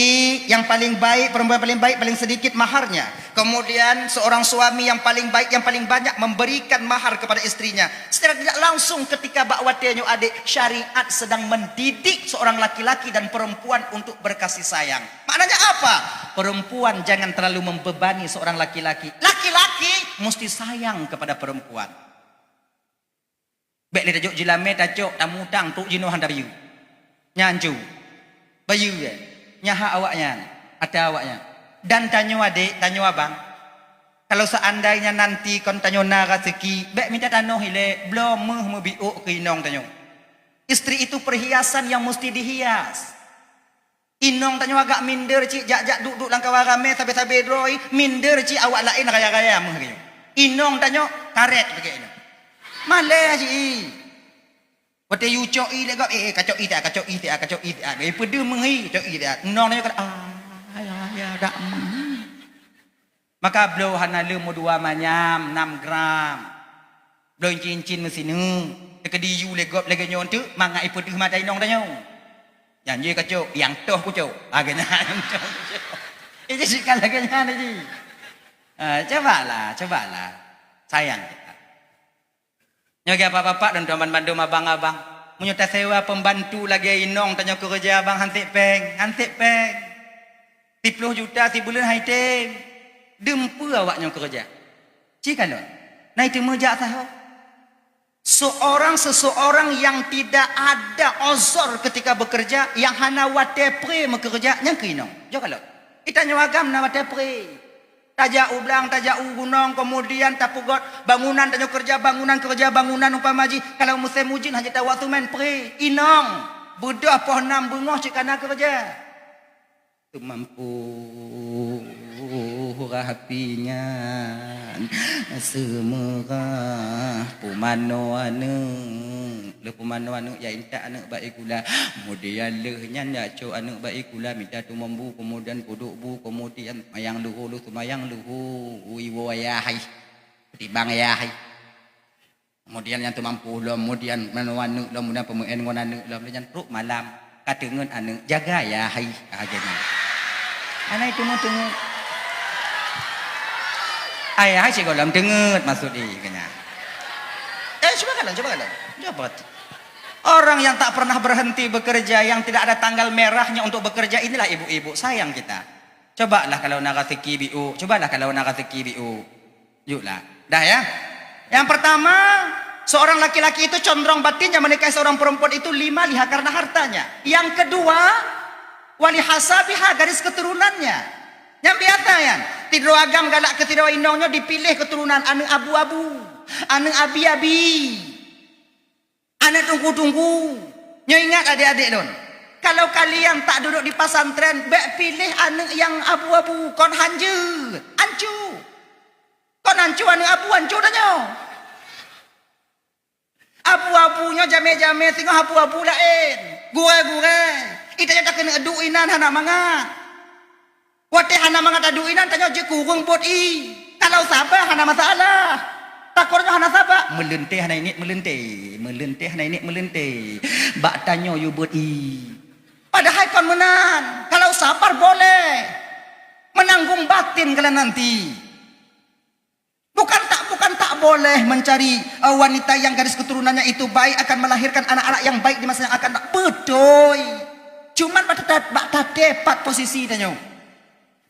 yang paling baik, perempuan paling baik, paling sedikit maharnya. Kemudian seorang suami yang paling baik, yang paling banyak memberikan mahar kepada istrinya. Secara tidak langsung ketika bak watée nyoe adek, syariat sedang mendidik seorang laki-laki dan perempuan untuk berkasih sayang. Maknanya apa? Perempuan jangan terlalu membebani seorang laki-laki. Laki-laki mesti sayang kepada perempuan. Bék lé tajok jilamé, tacok, tamutang, trok jinoe hana bayeue. Nyan cu. Bayeue, eh. Nyan hak awaknyan, ata awaknyan. Dan tanyoe adek, tanyoe abang, kalau seandainya nanti kon tanyoe na raseuki, bék mita tanoh ilée, bloe meuh meubiôk keu inong tanyoe. Istri itu perhiasan yang mesti dihias. Inong tanyoe agak minder cit, jak-jak duek-duek lam kawan ramé, sabe-sabe droe, minder cit, awak laén raya-raya meuh lagée nyoe. Inong tanyoe karet lagée nyoe. Malée cit. Watée yue cok ie lé gob, eh, eh, kacok ie siat, kacok ie siat, kacok ie siat. Eh, peudeuh meuh ie, cok ie siat. Inong tanyoe kan, ah, ya, ya, dak meuh. Maka bloe hana lé meudua manyam, nam gram. Bloe incin-incin meusineuk. Teukeudi yue lé gob lagée nyoe teuk, mangat ipeudeuh mata inong tanyoe. Nyan jih kacok, nyang toh kucok. Ah, geuhnyan nyang toh kucok. Iji sikan lagée nyan iji. Ah, cobalah, cobalah. Sayang kita. Nyoe geuh bapak-bapak dan tuan bandum abang-abang. Meunyoe tasewa pembantu lagée inong tanyoe keureuja abang, han sép péng, han sép péng. Siploh juta sibuleuen han item. Dum peue awak nyoe keureuja? Ci kalon. Na iteumé jak sahoe. Seorang seseorang yang tidak ada ozor ketika bekerja, yang hana watée pré meukeureuja, nyang keu inong. Jok kalon. Itanyoe agam na watée pré. Tajak u blang, tajak u gunong, kemudian tapeugét bangunan, tanyoe keureuja bangunan, keureuja bangunan umpama jih. Kalau musém ujeuen hana tawak seumén, pré, inong, beudôh poh nam beungoh cit kana keureuja. Teumampu rapi nyan, seumeurah pumanoe aneuëk. Lheueh pumanoe aneuëk, jak intat aneuëk bak sikula. Kemudian lheueh nyan jak cok aneuëk bak sikula, mita teumon bu, kemudian peuduek bu, kemudian seumayang luho, lheueh seumayang luho, iwoe ayah hai, peutibang ayah hai. Kemudian nyang teumampu lom, kemudian manoe aneuëk lom, kemudian peumeuén ngon aneuëk lom, nyan trok malam, ka teungeut aneuëk, jaga ayah hai, ah, geuhnyan. Hana iteumé teungeut. Ayah hai sigohlom teungeut, maksud jih, geuhnyan. Eh, cuba kalon, cuba kalon. Cuba perhati. Orang yang tak pernah berhenti bekerja, yang tidak ada tanggal merahnya untuk bekerja, inilah ibu-ibu sayang kita. Cobalah kalau na raseuki biôk, cobalah kalau na raseuki biôk. Yuklah. Dah ya. Yang pertama, seorang laki-laki itu condrong batinnya menikahi seorang perempuan itu lima liha karena hartanya. Yang kedua, wali hasabiha, garis keturunannya. Nyang biasa nyan, sidroe agam galak keu sidroe inong nyoe dipiléh keturunan aneuëk abu-abu, aneuëk abi-abi. Aneuëk teungku-teungku, nyoe ingat adek-adek lôn, kalau kalian tak duduk di pesantren, bék piléh aneuëk nyang abu-abu, kon han jeuet, ancu. Kon ancu aneuëk abu, ancu tanyoe. Abu-abu nyoe jamé-jamé singoh abu-abu laén, gurée-gurée. Itanyoe takeuneuk duek inan hana mangat. Watée hana mangat taduek inan, tanyoe jikureueng buet ie. Kalau saba hana masalah. Takot nyoe hana saba, meuleuntée hana ingat meuleuntée, meuleuntée hana ingat meuleuntée. Bak tanyoe yue buet ie. Padahai kon meunan, kalau sabar boleh. Menanggung batin kalian nanti. Bukan tak, bukan tak boleh mencari, eh, wanita yang garis keturunannya itu baik, akan melahirkan anak-anak yang baik di masa yang akan datang. Beutôi. Cuman bak tat-, bak tatepat posisi tanyoe.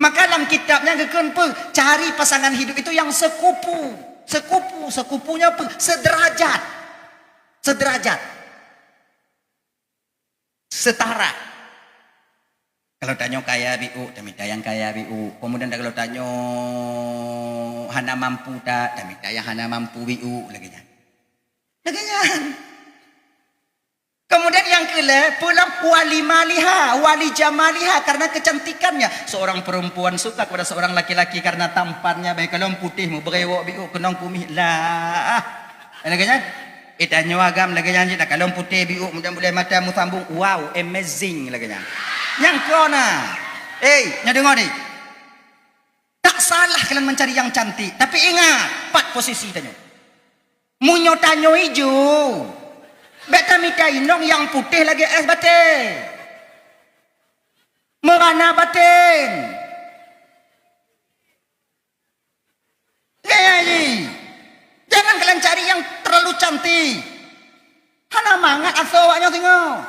Maka lam kitab nyan geukheun peue? Cari pasangan hidup itu yang sekupu. Sekupu, sekupunya peue? Sederajat. Sederajat. Setara. Kalau tanyoe kaya biôk, tamita nyang kaya biôk. Kemudian kalau tanyoe hana mampu that, tamita nyang hana mampu biôk, lagée nyan. Lagée nyan. Kemudian nyang keulhée, pulang wali maliha, wali jamaliha, karena kecantikannya. Seorang perempuan suka kepada seorang laki-laki karena tampannya, baik kalau putéh meubrewok biôk keunong kumis lah. Lagée nyan. Eh, tanyoe agam lagée nyan cit, kalau putéh biôk, kemudian bulée mata meusambong, wow, amazing lagée nyan. Nyang kona. Eh, nyoe deungoe ni. Tak salah kalian mencari yang cantik, tapi ingat, pat posisi tanyoe. Meunyoe tanyoe ijo, bék tamita inong nyang putéh lagée és batée. Meurana baten. Gaya jih. Jangan kalian cari yang terlalu cantik. Hana mangat asoe awak nyoe singoh.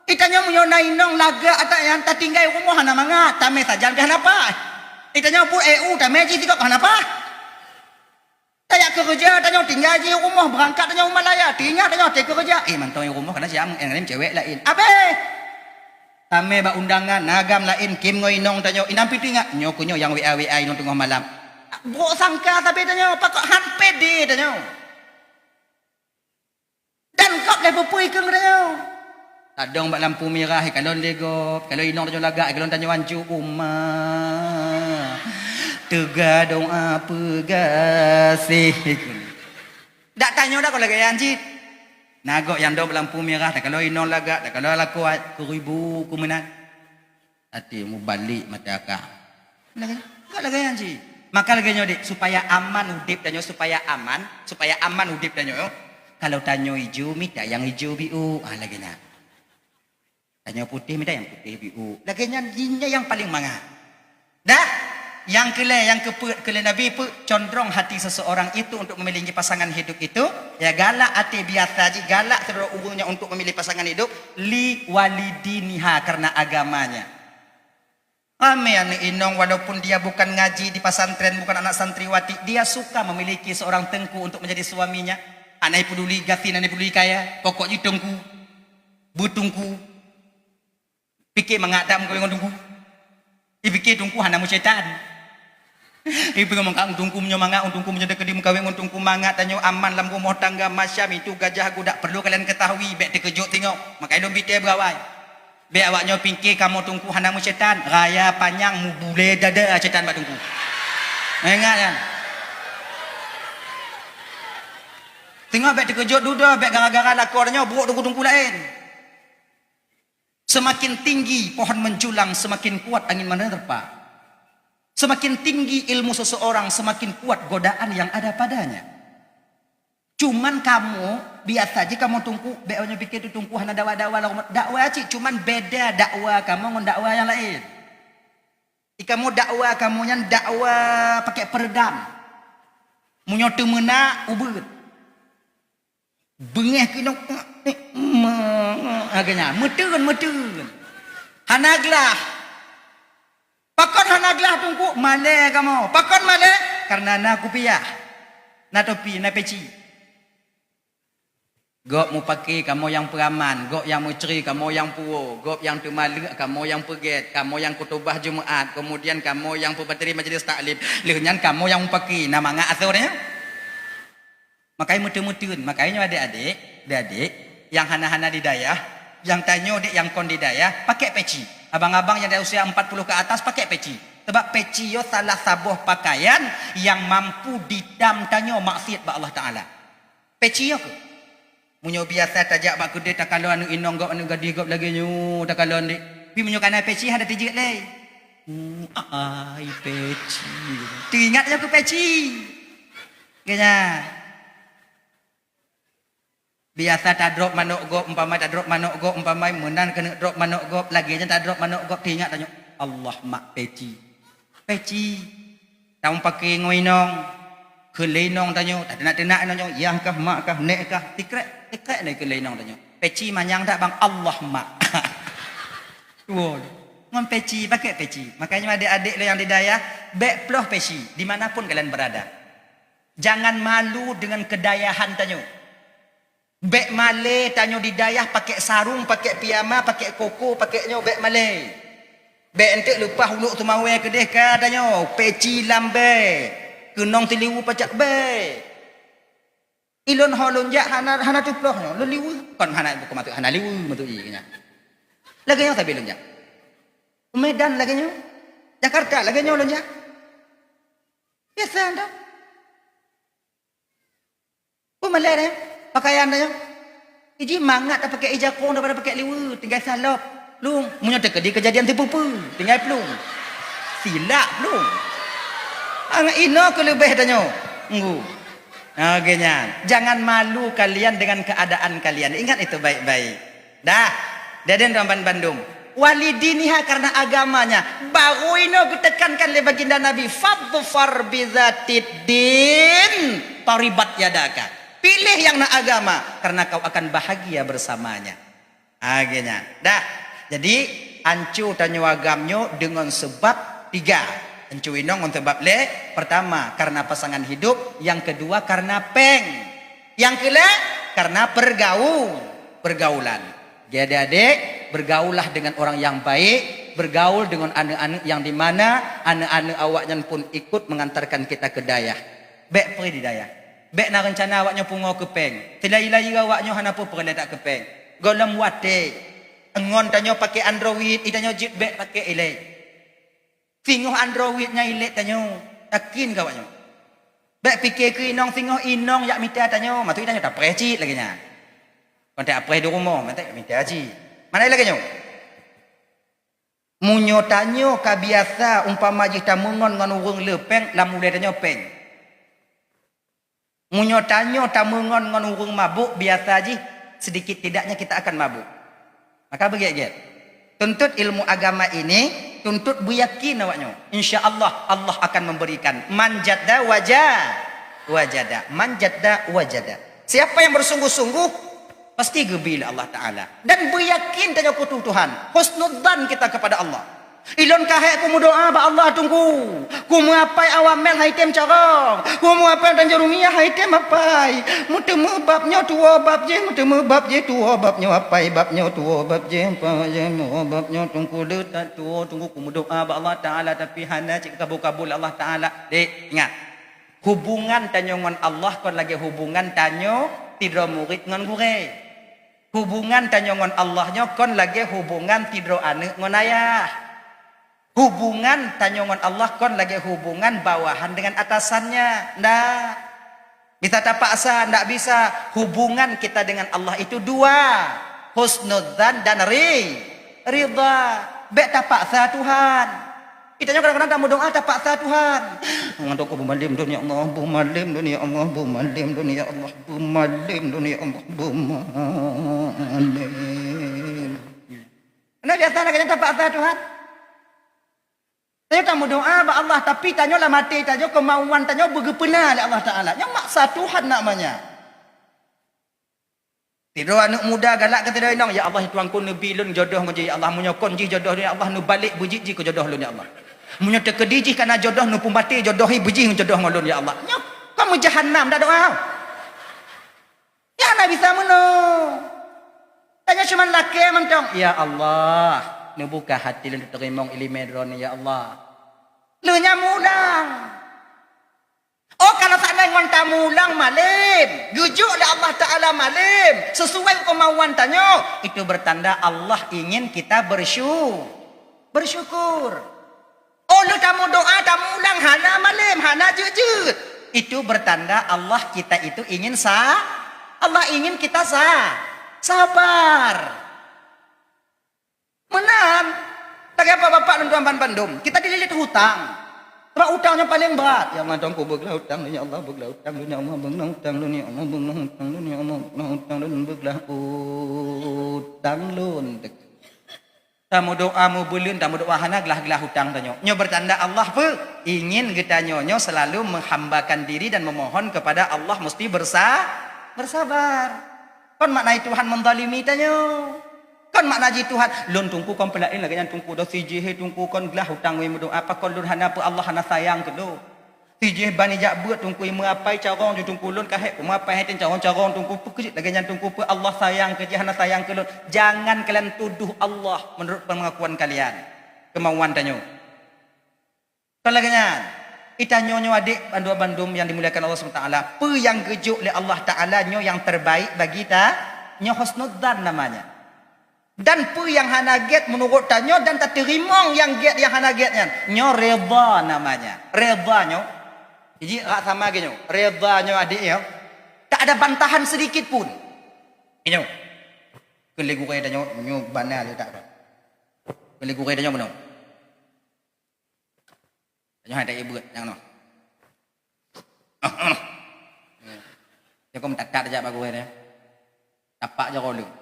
Itanyoe meunyoe na inong lagak ata nyang tatinggai rumoh hana mangat, tamé sajan pih hana paih. Itanyoe buet E U tamé jih sigop hana paih. Tajak keureuja tanyoe tinggai jih rumoh, beurangkat tanyoe u Malaya, tinggai tanyoe até keureuja. Eh, mantong i rumoh kana siam, nyang laén cewek laén. Abéh! Tamé bak undangan, na agam laén, kim ngon inong tanyoe, inong pih teuingat, nyoe keuh nyoe nyang W A-W A inong teungoh malam. Brok sangka sabe tanyoe, pakon han pede tanyoe. Dan gob lé peupui keu tanyoe. Tadong bak lampu mirah, ikalon lé gob, ikalon inong tanyoe lagak, ikalon tanyoe ancu, uma. Teuga doa peugaséh. Dak tanyoe dak kon lagée nyan cit. Na gob nyang dong bak lampu mirah, takalon inong lagak, takalon lakoe, keuribu, keu meunan. Até mubalek mata kah. Lagée, enggak lagée nyan cit. Maka lagée nyoe dek, supaya aman udeb tanyoe, supaya aman, supaya aman udeb tanyoe. Kalau tanyoe ijo, mita nyang ijo biu. Ah, lagée nyan. Tanyoe putéh, mita nyang putéh biu. Lagée nyan, nyan nyang paleng mangat. Dah, nyang keulhée, nyang keupeuet, keu lé Nabi peue, condrong hati seseorang itu untuk memilih pasangan hidup itu, ya galak até biasa jih, galak sidroe ureuëng nyan untuk memilih pasangan hidup, li walidiniha, karena agamanya. Ramé aneuk inong, walaupun dia bukan ngaji di pesantren, bukan anak santriwati, dia suka memiliki seorang teungku untuk menjadi suaminya. Hana peduli gasien, hana peduli kaya, pokok jih teungku. Beuteungku. Pike mangat dak meukawen ngon teungku. Ipike teungku hana meusyaitan. Ipike mangat teungku meunyoe mangat, teungku meunyoe teukeudi meukawen ngon teungku mangat, tanyoe aman lam rumoh tangga, macam itu gajah gudak perlu kalian ketahui, bék teukeujot singoh. Makajih lôn bite beurawai. Bék awak nyoe pike kamoe teungku hana meusyaitan, raya panyang mubulée dada syaitan bak teungku. Ingat nyan. Singoh bék teukeujot dudoe, bék gara-gara lakoe nyoe brok teungku-teungku laén. Semakin tinggi pohon menjulang, semakin kuat angin menerpa. Semakin tinggi ilmu seseorang, semakin kuat godaan yang ada padanya. Cuman kamoe, biasa jih kamoe teungku, bék awak nyoe pike teungku hana dakwa-dakwa lah. Dakwa cit, cuman beda dakwa kamoe ngon dakwa nyang laén. Di kamoe dakwa kamoe nyan dakwa pakai peredam. Meunyoe teumeunak, ubeuet. Beungéh keunoe, lagée nyan, meuteun, meuteun. Hana glah. Pakon hana glah teungku? Malée kamoe. Pakon malée? Karena na kupiah, na topi, na peci. Gob mupake kamoe nyang peuraman, gob nyang meucre kamoe nyang puwoe, gob nyang teumaleuek kamoe nyang peugét, kamoe nyang khutubah Jumaat, keumudian kamoe nyang peumateri majelis taklim. Lheueh nyan kamoe nyang mupake, na mangat asoe nyoe. Makajih meuteun-meuteun, makajih nyoe adek-adek, adek-adek nyang hana-hana di dayah, nyang tanyoe dek nyang kon di dayah, pakek peci. Abang-abang nyang dari usia empat puluh ke atas pakek peci. Sebab peci nyoe salah saboh pakaian nyang mampu ditam tanyoe maksiat bak Allah Taala. Peci nyoe keuh. Meunyoe biasa tajak bak keudè takalon aneuk inong gob, aneuk gadih gob lagèe nyoe takalon dek. Tapi meunyoe kana peci hana teujeuet lé. Hmm, ai peci. Teuingat nyoe keuh peci. Geunya. Biasa tadrop manok gob, umpama tadrop manok gob, umpama meunan keuneuk drop manok gob, lagèe nyan tadrop manok gob, teuingat tanyoe, "Allah mak peci." Peci. Tamong pake ngon inong. Kheun lé inong tanyoe, tateunak-teunak inong tanyoe, yah kah, mak kah, nek kah, tikrek, tikrek lé kheun lé inong tanyoe. Peci manyang that bang, Allah mak. Tuwo. Ngon peci, pakek peci. Makanya adek-adek lo nyang di dayah, bek ploh peci, di mana pun kalian berada. Jangan malu dengan kedayahan tanyoe. Bek malé tanyoe di dayah pakek sarong, pakek piyama, pakek koko, pakek nyoe bek malé. Bek enteuk leupah ulok teumawé keudeh ka tanyoe, peci lambé, keunong teuliwu pacak bek. Ilôn ho lôn jak hana, hana teuploh nyoe, lôn liwu. Kon hana buku matuk, hana liwu matuk i nyan. Lagèe nyoe sabe lôn jak. Medan lagèe nyoe. Jakarta lagèe nyoe lôn jak. Biasa dah. Peue malèe nyoe, pakaian nyoe. Iji mangat tapakèk ija kong daripada pakèk liweue, tinggai salop. Plueng, meunyoe teukeudi keujadian sipeue-peue, tinggai plueng. Silak plueng. Angat inoe keu leubeh tanyoe. Ngu. Lagèe nyan. Jangan malu kalian dengan keadaan kalian. Ingat itu baik-baik. Dah. Jadi teman bandum. Walidiniha, karena agamanya. Baru inoe geutekankan lé baginda Nabi, "Fadfar bizatid din, taribat yadaka." Pilih yang na agama, karena kau akan bahagia bersamanya. Akhirnya, dah. Jadi, anco tanyoe agam nyoe deungon sebab tiga. Anco inong ngon sebab lé. Pertama, karena pasangan hidup. Yang kedua, karena péng. Yang keulhèe, karena pergaul, pergaulan. Jadi adék, bergaullah dengan orang yang baik, bergaul dengan aneuk-aneuk yang di mana aneuk-aneuk awaknyan pun ikut mengantarkan kita ke dayah. Bèk preh di dayah. Bèk na reuncana awaknyoe pungo keu péng. Seulai-lai awaknyoe hana peue peureulèe that keu péng. Gohlom watèe. Ngon tanyoe pakai Android, i tanyoe jeuet bèk pakai ilèe. Singoh Android nyan ilèe tanyoe. Yakin keu awaknyoe. Bèk pike keu inong singoh inong jak mita tanyoe. Maksud tanyoe tapreh cit lagèe nyan. Kon tapreh di rumoh, maksud mita cit. Mana lagèe nyoe? Meunyoe tanyoe ka biasa umpama jih tameungon ngon ureueng le péng, lam ulèe tanyoe péng. Meunyoe tanyoe tameungon ngon ureueng mabök, biasa jih, sedikit tidaknya kita akan mabök. Maka beugèt-gèt. Tuntut ilmu agama ini, tuntut beuyakin awaknyoe. Insya Allah, Allah akan memberikan. Man jadda waja-, wajada. Man jadda wajada. Siapa yang bersungguh-sungguh, pasti geubri lé Allah Taala. Dan beuyakin tanyoe keu Tuhan, husnudzan kita kepada Allah. Ilôn ka hék kumeudoa bak Allah Teungku. Kumeuapai awamel han item carông. Kumeuapai tanjurumiyah han item apai. Meuteumé bab nyoe tuwoe bab jéh, meuteumé bab jéh tuwoe bab nyoe apai, bab nyoe tuwoe bab jéh, apai, bab nyoe tuwoe bab nyoe Teungku. Le that tuwoe Teungku kumeudoa bak Allah Taala, tapi hana cit kabul-kabul lé Allah Taala. Dek, ingat. Hubungan tanyoe ngon Allah kon lagèe hubungan tanyoe sidroe murit ngon gurèe. Hubungan tanyoe ngon Allah nyoe kon lagèe hubungan sidroe aneuk ngon ayah. Hubungan tanyoe ngon Allah kon lagèe hubungan bawahan dengan atasannya. Ndak. Bisa tapaksa, ndak bisa. Hubungan kita dengan Allah itu dua. Husnudzan dan ri-, ridha. Bèk tapaksa Tuhan. Geutanyoe kadang-kadang tameudoa tapaksa Tuhan. Ngon doa, "Beumalem lôn ya Allah, beumalem lôn ya Allah, beumalem lôn ya Allah, beumalem lôn ya Allah, beumalem." Karena biasa lagèe nyan tapaksa Tuhan. Tanyoe tameudoa bak Allah, tapi tanyoe lam até tanyoe, keumauan tanyoe beugeupeuna lé Allah Taala. Nyan maksa Tuhan namanya. Sidroe aneuk muda galak keu sidroe inong, "Ya Allah, Tuhanku, neubi lôn jodoh ngon jih, ya Allah. Meunyoe kon jih jodoh lôn, ya Allah, neubalek beujeuet jih keu jodoh lôn, ya Allah. Meunyoe teukeudi jih kana jodoh, neupeumaté jodoh hi beujih ngon jodoh ngon lôn, ya Allah." Nyoe kon meujahanam dak doa. Nyan hana bisa meunoe. Tanyoe cuma lakèe mantong, "Ya Allah, neubuka hati lôn teurimong ileumèe droeneuh, ya Allah." Lheueh nyan mulang. Oh, kalau seandai ngon tamulang malem, geujok lé Allah Taala malem, sesuai keumauan tanyoe, itu bertanda Allah ingin kita bersyu-, bersyukur. Oh, lheueh tameudoa, tamulang hana malem, hana jeuet-jeuet, itu bertanda Allah kita itu ingin sa-, Allah ingin kita sa-, sabar. Meunan, lagèe bapak-bapak lôn tuan ban bandum, kita dililit hutang. Sebab hutang nyoe paleng brat. Ya Allah, Tuhanku, beuglah hutang lôn, ya Allah, beuglah hutang lôn, ya Allah, beuglah hutang lôn, ya Allah, beuglah hutang lôn, ya Allah, beuglah hutang lôn, beuglah hutang lôn. Tameudoa meubeuleuen, tameudoa hana glah-glah hutang tanyoe. Nyoe bertanda Allah peue? Ingin geutanyoe nyoe selalu menghambakan diri dan memohon kepada Allah, mesti bersa-, bersabar. Kon makna Tuhan menzalimi tanyoe. Kon makna jih Tuhan, "Lôn Teungku kon peulaén lagèe nyan Teungku, doh si jih he Teungku kon glah utang wèe meudoa, pakon lôn hana peue Allah hana sayang keu lôn. Si jih ban ijak beuet Teungku, imeuapai carông ju Teungku, lôn ka hék kumeuapai hai tén carông-carông Teungku, peue keuh jeuet lagèe nyan Teungku, peue Allah sayang keu jih hana sayang keu lôn." Jangan kalian tuduh Allah menurut pengakuan kalian, kemauan tanyoe. Kon lagèe nyan, geutanyoe nyoe adék bandum-bandum nyang dimuliakan Allah Subhanahu wa Taala, peue nyang geujok lé Allah Taala nyoe nyang terbaik bagi ta-, nyoe husnudzan namanya. Dan peue nyang hana gèt meunurot tanyoe dan tateurimong nyang gèt nyang hana gèt nyan, nyoe redha namanya. Redha nyoe, jih rak sama geuh nyoe, redha nyoe adék nyoe, tak ada bantahan sedikit pun. Nyoe, keu lé gurèe tanyoe, nyoe bana lé tak. Keu lé gurèe tanyoe bunoe. Tanyoe hai taék beuet nyang noh. Dia kau meutat-tat jak bak gurèe dia. Tapak jaroe leueng.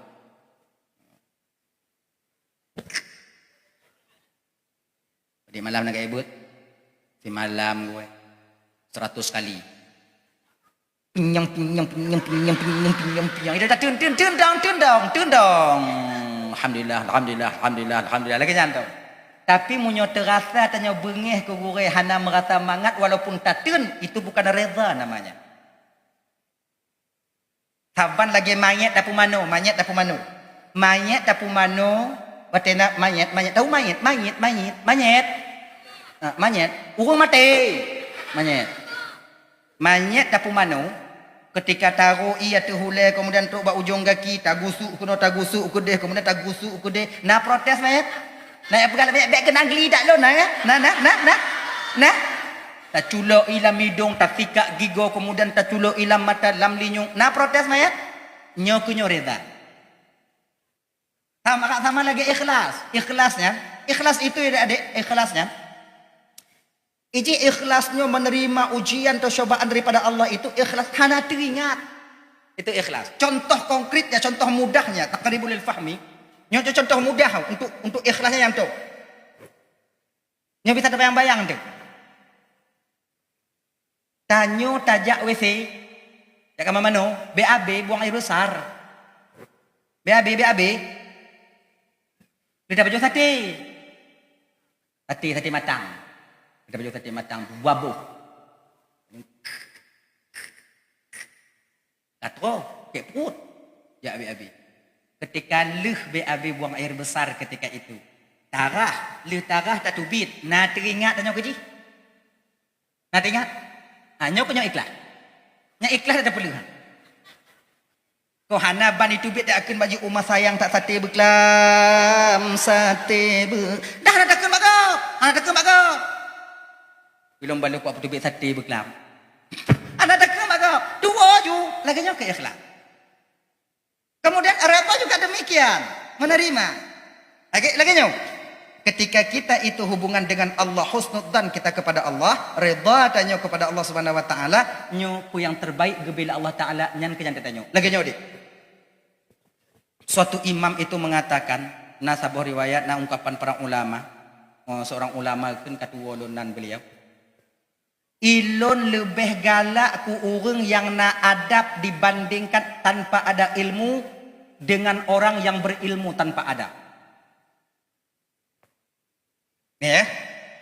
Simalam na geuebeuet. Simalam gue. Seratus kali. Pinyang, pinyang, pinyang, pinyang, pinyang, pinyang, pinyang. Ida dah tun, tun, tun dong, tun dong, tun dong. Alhamdulillah, alhamdulillah, alhamdulillah, alhamdulillah. Lagèe nyan tu. Tapi meunyoe terasa tanyoe beungéh keu gurèe hana merasa mangat walaupun tatun, itu bukan reda namanya. Saban lagèe manyét tapeumanoe, manyét tapeumanoe. Manyét tapeumanoe, watèe na manyét, manyét, tahu manyét, manyét, manyét, manyét. Ha, manyét. Ureueng maté. Manyét. Manyét tapeumanoe, ketika tarok ié ateueh ulèe, kemudian trok bak ujong gaki, tagusuk keunoe, tagusuk keudeh, kemudian tagusuk keudeh. Na protes manyét? Na peugah, "Bèk, bèk keunong geulidak lôn, na, ya? Na, na, na, na, na." Taculok ié lam idong, tasikak gigoe, kemudian taculok ié lam mata, lam linyueng. Na protes manyét? Nyoe keuh nyoe reda. Sama, sama lagèe ikhlas. Ikhlas nyan, ikhlas itu ya, Adik, ikhlas nyan. Iji ikhlas nyoe menerima ujian atau cobaan daripada Allah itu ikhlas hana teuingat. Itu ikhlas. Contoh konkretnya, contoh mudahnya, taqribul lil fahmi. Nyoe contoh mudah untuk, untuk ikhlasnya nyan tu. Nyoe bisa tabayang-bayang tu. Tanyoe tajak W C, jak kamar manoe, B A B buang air besar. B A B, B A B. Lheuh tapajoh saté. Saté, saté matang. Lheuh tapajoh saté matang, dua boh. Ka troh, sakét pruet. Jak B A B. Ketika lheuh B A B buang air besar ketika itu, tarah, lheuh tarah tateubiet, na teuingat tanyoe keu jih? Na teuingat? Ha, nyoe keuh nyoe ikhlas. Nyan ikhlas dak tapeuleueh. Kok hana ban iteubiet dak akheun bak jih uma sayang that saté beuklam, saté be-, dah hana takheun bak gob, hana takheun bak gob. Bilong baloh kok teubiet saté beuklam. Hana takheun bak gob. Tuwo ju, lagèe nyoe keuh ikhlas. Kemudian reda juga demikian, menerima. Lagèe, lagèe nyoe. Ketika kita itu hubungan dengan Allah, husnudzan kita kepada Allah, reda tanyoe kepada Allah Subhanahu wa Taala, nyoe peue nyang terbaik geubri lé Allah Taala, nyan keuh nyang tatanyoe. Lagèe nyoe, Dik. Suatu imam itu mengatakan, na saboh riwayat, na ungkapan para ulama, eh, seorang ulama kheun ka tuwo lôn nan beliau. Ilôn leubeh galak keu ureueng nyang na adab dibandingkan tanpa ada ilmu dengan orang yang berilmu tanpa adab. Ni, ya.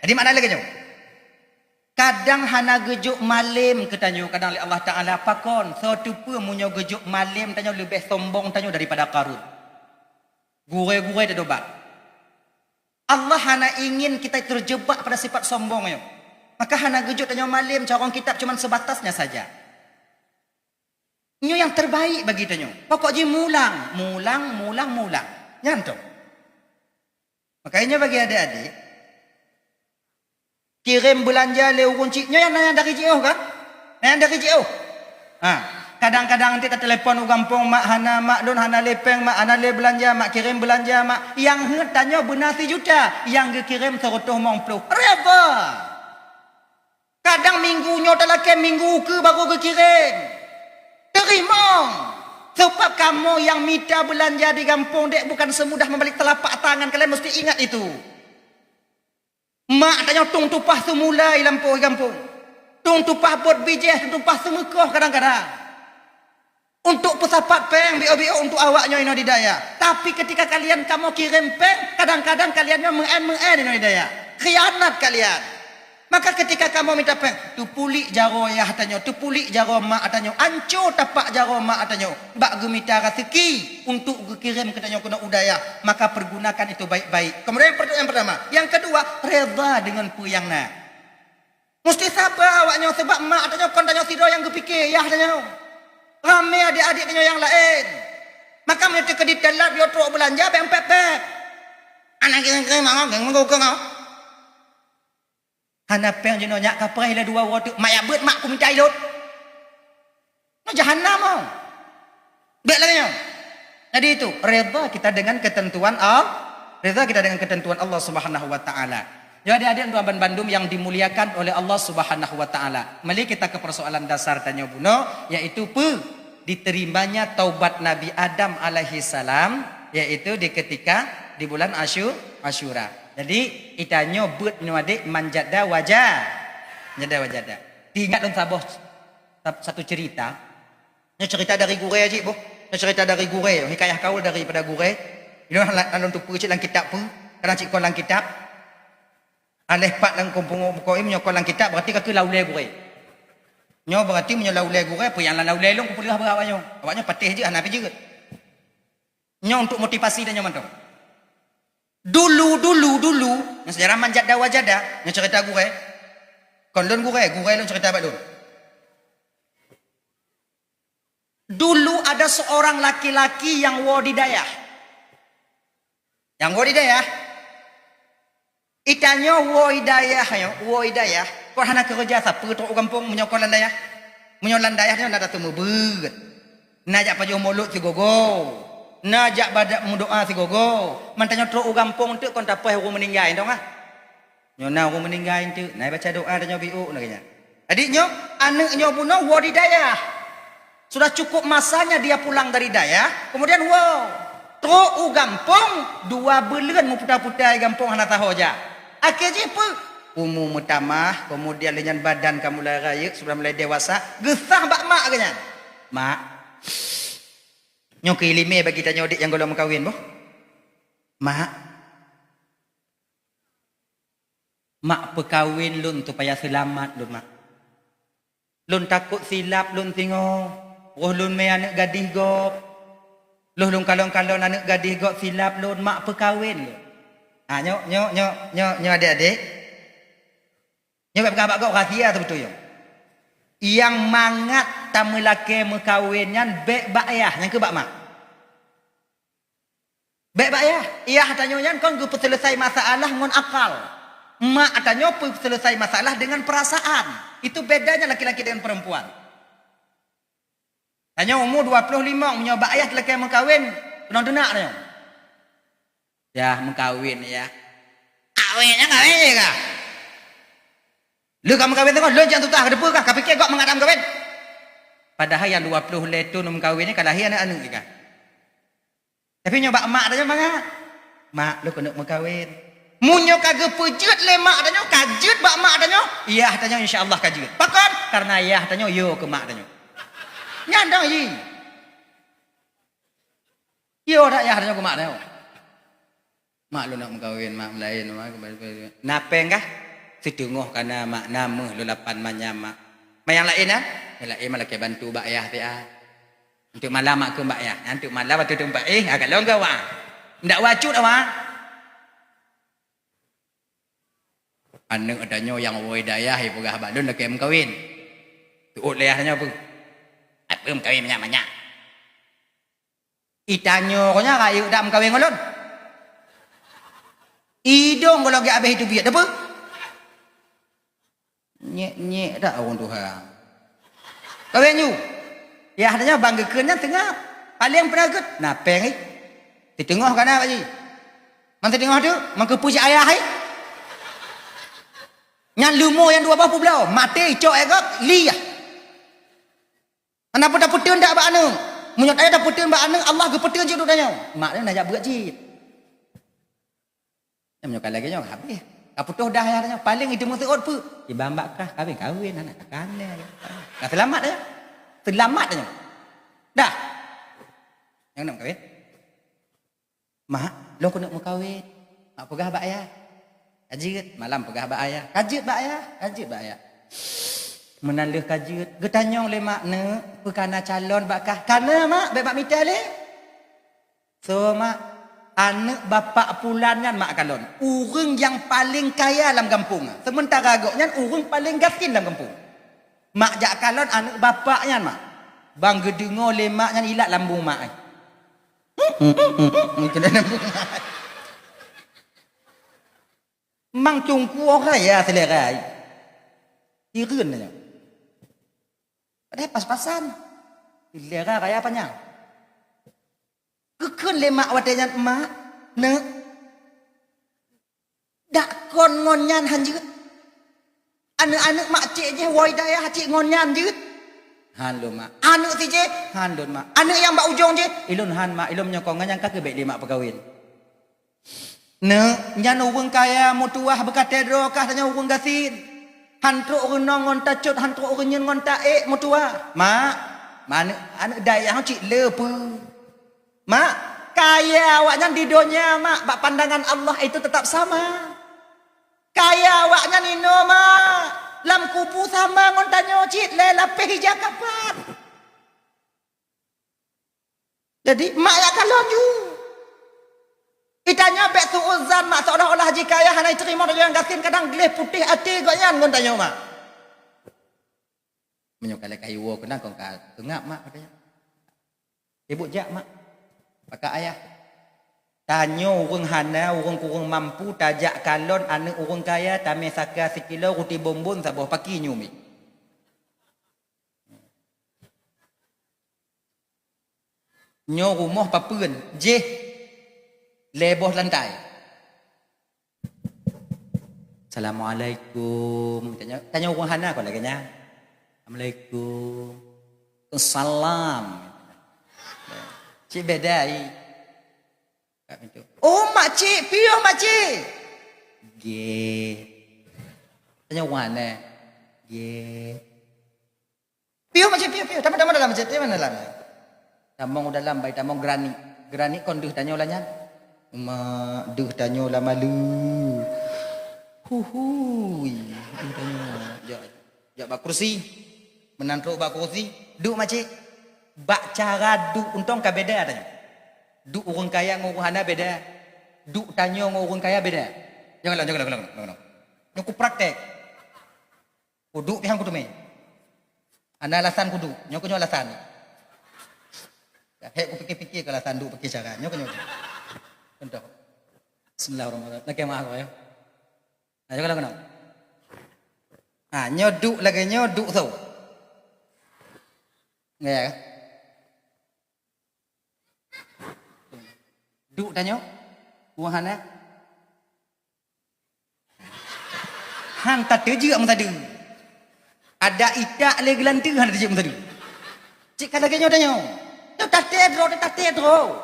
Jadi makna lagèe nyoe. Kadang hana geujok malém keu tanyoe, kadang lé Allah Taala pakon, soe teupeu meunyoe geujok malém tanyoe leubeh sombong tanyoe daripada Qarun. Gurèe-gurèe teudobat. Allah hana ingin kita terjebak pada sifat sombong nyoe. Maka hana geujok tanyoe malém, carông kitab cuman sebatasnya saja. Nyoe nyang terbaik bagi tanyoe. Pokok jih mulang, mulang, mulang, mulang. Nyan tu. Makanya bagi adik-adik, kirém beulanja lé ureueng chik, nyoe nyang na nyang dari jiôh kan? Na nyang dari jiôh. Ha, kadang-kadang nanti tatelepon u gampông, "Mak, hana, mak, lôn hana lé péng, mak, hana lé beulanja, mak, kirém beulanja, mak." Nyang heuet tanyoe beuna sijuta, nyang geukirém seureutôh limong ploh. Reba! Kadang minggu nyoe talakée, minggu ukeue baru geukirém. Teurimong! Sebab kamoe nyang mita beulanja di gampông dek bukan semudah membalik telapak tangan, kalian mesti ingat itu. Mak tanyoe tueng tupah seumulai lampôh di gampông. Tueng tupah bot bijéh, tueng tupah seumeukoh kadang-kadang. Untuk peusapat péng biôh-biôh untuk awak nyoe inoe di dayah. Tapi ketika kalian kamoe kirém péng, kadang-kadang kalian nyoe meu'en-meu'en inoe di dayah. Khianat kalian. Maka ketika kamoe mita péng, teupulik jaroe yah tanyoe, teupulik jaroe mak tanyoe, anco tapak jaroe mak tanyoe bak geumita raseuki untuk geukirém keu tanyoe keunoe u dayah. Maka pergunakan itu baik-baik. Kemudian yang per-, yang pertama. Yang kedua, reda dengan peue nyang na. Musti saba awak nyoe, sabab mak tanyoe kon tanyoe sidroe nyang geupike, yah tanyoe. Ramé adik-adik tanyoe nyang laén. Maka meunyoe teukeudi telat, yo trok beulanja, bék pép-pép. Aneuk keuh-keuh mangat, bék meukeue-keue mangat. Hana péng jinoe nyak kapreh lé dua uroe teuk, mak jak beuet mak kumita ilot. Nyoe jahanam, oh. Bék lagée nyoe. Jadi itu, reda kita dengan ketentuan Al-, reda kita dengan ketentuan Allah Subhanahu wa Taala. Ya, adik-adik dan bandum yang dimuliakan oleh Allah Subhanahu wa Taala. Mari kita ke persoalan dasar tanyoe bunoe, yaitu pe diterimanya taubat Nabi Adam alaihi salam, yaitu di ketika di bulan Asyu-, Asyura. Jadi, itanyoe beuet nyoe adék manjada waja. Manjada wajada. Teuingat lôn saboh sa-, satu cerita. Nyoe cerita dari gurée jih boh. Nyoe cerita dari gurée, hikayah kaul daripada gurée. Ilôn la-, lôn teupeue cit lam kitab peue, kadang cit kon lam kitab. Aléh pat lam kampung bukoe meunyoe kon lam kitab, berarti ka keuh lam ulée gurée. Nyoe berarti meunyoe lam ulée gurée, peue nyang lam ulée lôn kupeuleueh bak awaknyoe. Awaknyoe patéh jeuet, hana pi jeuet. Nyoe untuk motivasi tanyoe mantong. Dulu, dulu, dulu, nyoe sejarah manjada wajada, nyoe cerita gurée. Kon lôn gurée, gurée lôn cerita bak lôn. Dulu ada seorang laki-laki yang woe di dayah. Nyang woe di dayah. Itanyoe woe di dayah nyoe, woe di dayah. Kon hana keureuja sapeue trok u gampông meunyoe kon lam dayah. Meunyoe lam dayah nyoe na tateumeubeuet. Na jak pajoh mulod sigoe-goe. Na jak badak meudoa sigoe-goe. Mantong nyoe trok u gampông teuk kon tapoh ureuëng meuninggai dong ah. Nyoe na ureuëng meuninggai enteuk, na baca doa tanyoe biôk na geuh nyan. Jadi nyoe, aneuëk nyoe bunoe woe di dayah. Sudah cukup masanya dia pulang dari dayah, kemudian woe. Trok u gampông, dua buleuen meuputa-puta di gampông hana saho jak. Akhé jih peue? Umu meutamah, kemudian lé nyan badan ka mulai rayeuk, sudah mulai dewasa, geusah bak mak geuh nyan. "Mak, nyoe keu iéleumé bagi tanyoe dék nyang gohlom meukawen boh. Mak, mak peukawen lôn supaya seulamat lôn, mak. Lôn takot silap lôn singoh, roh lôn mé aneuëk gadih gob. Lôn kalon-kalon aneuëk gadih gob silap lôn, mak peukawen lôn." Ah, nyoe, nyoe, nyoe, nyoe, nyoe adék-adék. Nyoe bék peugah bak gob rahsia seubeutôi nyoe. Nyang mangat tameulakée meukawen nyan bék bak yah, nyang keu bak mak. Bék bak yah. Yah tanyoe nyan kon geupeuseuleusoe masalah ngon akal. Mak tanyoe peuseuleusoe masalah dengan perasaan. Itu bedanya laki-laki dengan perempuan. Tanyoe umu dua ploh limong, meunyoe bak yah teulakée meukawen, keunong teunak tanyoe. Yah meukawen yah. Awét nyang kawén jih kah? Lheueh ka meukawen teungoh, lôn nyang tutah ka teupeue kah? Ka piké gob mangat meukawen? Padahai nyang dua ploh lhée thon meukawen nyan ka lahé aneuëk-aneuëk jih kah? Tapi nyoe bak mak tanyoe mangat. "Mak, lôn keuneuk meukawen." Meunyoe ka geupeujeuet lé mak tanyoe, ka jeuet bak mak tanyoe, yah tanyoe insya Allah ka jeuet. Pakon? Karena yah tanyoe yo keu mak tanyoe. Nyan dong jih. Yo dak yah tanyoe keu mak tanyoe. "Mak, lôn nak meukawen, mak, meulaén, mak." "Na péng kah?" "Siteungoh ka na, mak, na méuh lôn lapan manyam, mak." "Mak, nyang laén, ah?" "Nyang laén, mak, lakée bantu bak yah siat." Untuk malam mak keu bak yah. Untuk malam waktu teumpat, eh, agak longgar, wah. Ndak wacut, wah. Aneuëk tanyoe nyang woe dayah, eh, peugah bak lôn lakée meukawen. Teuôt lé yah tanyoe peue? "Apa meukawen manyak-manyak?" Itanyoe nyan rayeuk dak meukawen ngon lôn? Idong goh lagée abéh itu biet, apa? Nyek-nyek dak ureuëng tuha. Kawen ju. Yah tanyoe bang geukheun nyan teungab. Paleng peuna geuet, na péng ih. Siteungoh ka na, Pak Ji. Man siteungoh tu, man keupeue si ayah ih. Nyan leumo nyang dua boh peubloe, maté icok éh gob, li yah. Hana peue tapeuteun dak bak aneuëk. Meunyoe taya tapeuteun bak aneuëk, Allah geupeuteun cit dudoe nyoe. Mak nyan najak beuet cit. Nyan meunyoe ka lagée nyoe, habéh. Ka putôh dah ayah nyoe, paleng itu meuseuôt peue? Ibang bak kah, kawen-kawen, hana kakane. Ka seulamat nyoe. Seulamat nyoe. Dah. Nyang nak kawen. "Mak, lôn keuneuk meukawen." Mak peugah bak ayah. Ka jeuet, malam peugah bak ayah. Ka jeuet bak ayah, ka jeuet bak ayah. Meunan lheueh ka jeuet, geutanyong lé mak, "Neuk, peue ka na calon bak kah?" "Ka na, Mak, bék mak mita lé." "Soe, Mak?" "Aneuëk bapak pulan nyan, Mak, kalon. Ureuëng nyang paleng kaya lam gampông. Seumeuntara gobnyan ureuëng paleng gasien lam gampông." Mak jak kalon aneuëk bapak nyan, Mak. Bang geudeungoe lé mak nyan ilat lambung mak ai. Keunan lambung mak ai. Mang cungkue raya selera ai. Hireuen nyan. Padahai pas-pasan. Selera raya panyang. Geukheun lé mak watée nyan, "Mak, neuk, dak kon ngon nyan han jeuet. Aneuëk-aneuëk mak cék jih woe dayah cit ngon nyan jeuet." "Han lôn, Mak." "Aneuëk si jih?" "Han lôn, Mak." "Aneuëk nyang bak ujong jih?" "Ilôn han, Mak. Ilôn meunyoe kon ngon nyan ka keuh bék lé mak peukawen." Neuk, nyan ureuëng kaya meutuwah beukatée droe kah tanyoe ureuëng gasien. Han trok reunong ngon tacot, han trok reunyeun ngon taék meutuwah. Mak, ma aneuk, aneuk dayah cit le peue. Mak, kaya awaknyan di donya, Mak, bak pandangan Allah itu tetap sama. Kaya awaknyan inoe, Mak, lam kubu sama ngon tanyoe cit le lapéh ija kapan. Jadi, mak jak kalon ju. Itanyoe bék suuzan mak, seolah-olah jikaya hana jiteurimong tanyoe nyang gasien, kadang gleh putéh até gobnyan ngon tanyoe mak. Meunyoe ka lheueh ka iwoe keunan kon ka teungab mak, katanya. Ibu jak mak. Pakak ayah. Tanyoe ureuëng hana, ureuëng kureueng mampu, tajak kalon aneuk ureuëng kaya, tamé saka sikilo, ruti bonbon saboh paki nyoe mi. Nyoe rumoh papeuen, jih lhée boh lantai. Assalamualaikum. Tanyoe, tanyoe ureuëng hana kon lagée nyan. Assalamualaikum. Salam. Cit beda i. Kat pintu. "Oh, makcik, piôh makcik." "Gét." Tanyoe ureuëng hana. "Gét." "Piôh makcik, piôh, piôh. Tamong, tamong dalam makcik, tamong dalam." Tamong u dalam, bai tamong granit. Granit kon deuh tanyoe lah nyan. Mak, deuh tanyoe lah malu. Huhui, deuh tanyoe. Jak, jak bak kursi. Meunan trok bak kursi. "Duek makcik." Bak cara duek untông ka beda tanyoe. Duek ureuëng kaya ngon ureuëng hana beda. Duek tanyoe ngon ureuëng kaya beda. Jangan lah, jangan lah, jangan lah, jangan lah. Nyoe ku praktek. Kuduek pih han kuteumé. Hana alasan kuduek. Nyoe keunyoe alasan. Hék kupikir-pikir keu alasan duek pakai cara. Nyoe keunyoe. Contoh. Bismillahirrahmanirrahim. Lakée maaf ya. Nah, nyoe kalau kenal. Ha, nyoe duek lagée nyoe duek soe. Ya. Duek tanyoe. Ureuëng hana. Han tateujeuek meusadeue. Ada itak lé geulanteue han tateujeuek meusadeue. Cit ka lagée nyoe tanyoe. Nyoe taté droe, taté droe.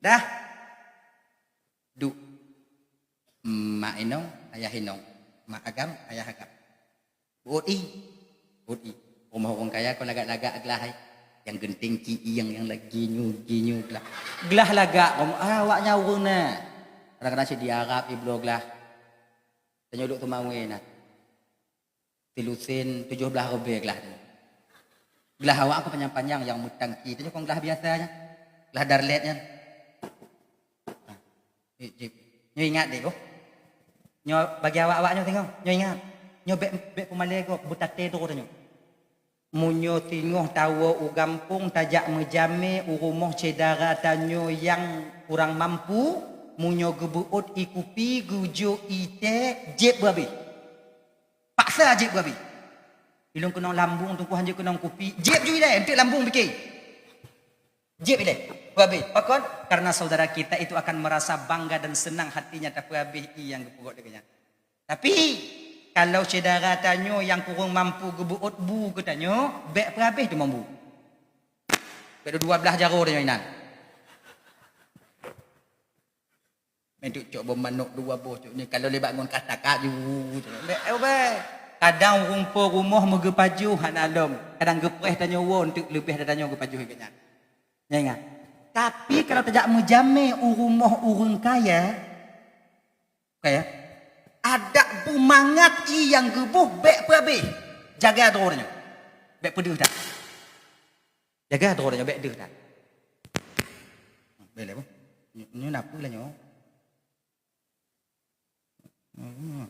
Dah. Duek. Mak inong, ayah inong. Mak agam, ayah agam. Buet i. Buet i. Rumoh ureuëng kaya kon lagak-lagak glah ai. Nyang geunteng ciieng nyang lagée nyoe, lagée nyoe glah. Glah lagak, rumoh, ah, awaknyan ureuëng na. Kadang-kadang cit di Arab ibloe glah. Tanyoe duek teuma wée na. Silusen tujoh blaih ribée glah nyan. Glah awak kon panyang-panyang nyang meutangki, tanyoe kon glah biasa nyan. Glah darlet nyan. Ha. Eh, jép. Nyoe ingat deh, oh. Nyoe bagi awak-awak nyoe singoh, nyoe ingat. Nyoe bék, bék peumalée gob, beutaté droe tanyoe. Meunyoe singoh tawoe u gampông tajak meujamé u rumoh syedara tanyoe nyang kurang mampu, meunyoe geubeuôt ie kupi, geujok ie tée, jép beuhabéh. Paksa jép beuhabéh. Ilôn keunong lambung, teungku hanjeuet keunong kupi, jép ju ilée, eunteuk lambung pike. Jép ilée, peuhabéh. Pakon? Karena saudara kita itu akan merasa bangga dan senang hatinya tapeuhabéh ie nyang geupeugöt lé geuh nyan. Tapi, kalau syedara tanyoe nyang kureueng mampu geubeuôt bu keu tanyoe, bék peuhabéh teuma bu. Bék dua blaih jaroe tanyoe inan. Meuduek cok bom manok dua boh cok nyoe, kalau lé bak ngon kata kaju. Bék, eh, bék. Kadang ureuëng po rumoh meugeupajoh hana lom. Kadang geupreh tanyoe woe eunteuk leubeh dari tanyoe geupajoh geuh nyan. Nyan ingat. Tapi kalau tajak meujamé u rumoh ureuëng kaya, kaya, adak bu mangat ie nyang geuboh bék peuhabéh. Jaga droe tanyoe. Bék peudeuh that. Jaga droe tanyoe bék deuh that. Bék lé boh. Nyoe, nyoe na peue lah nyoe? Hmm.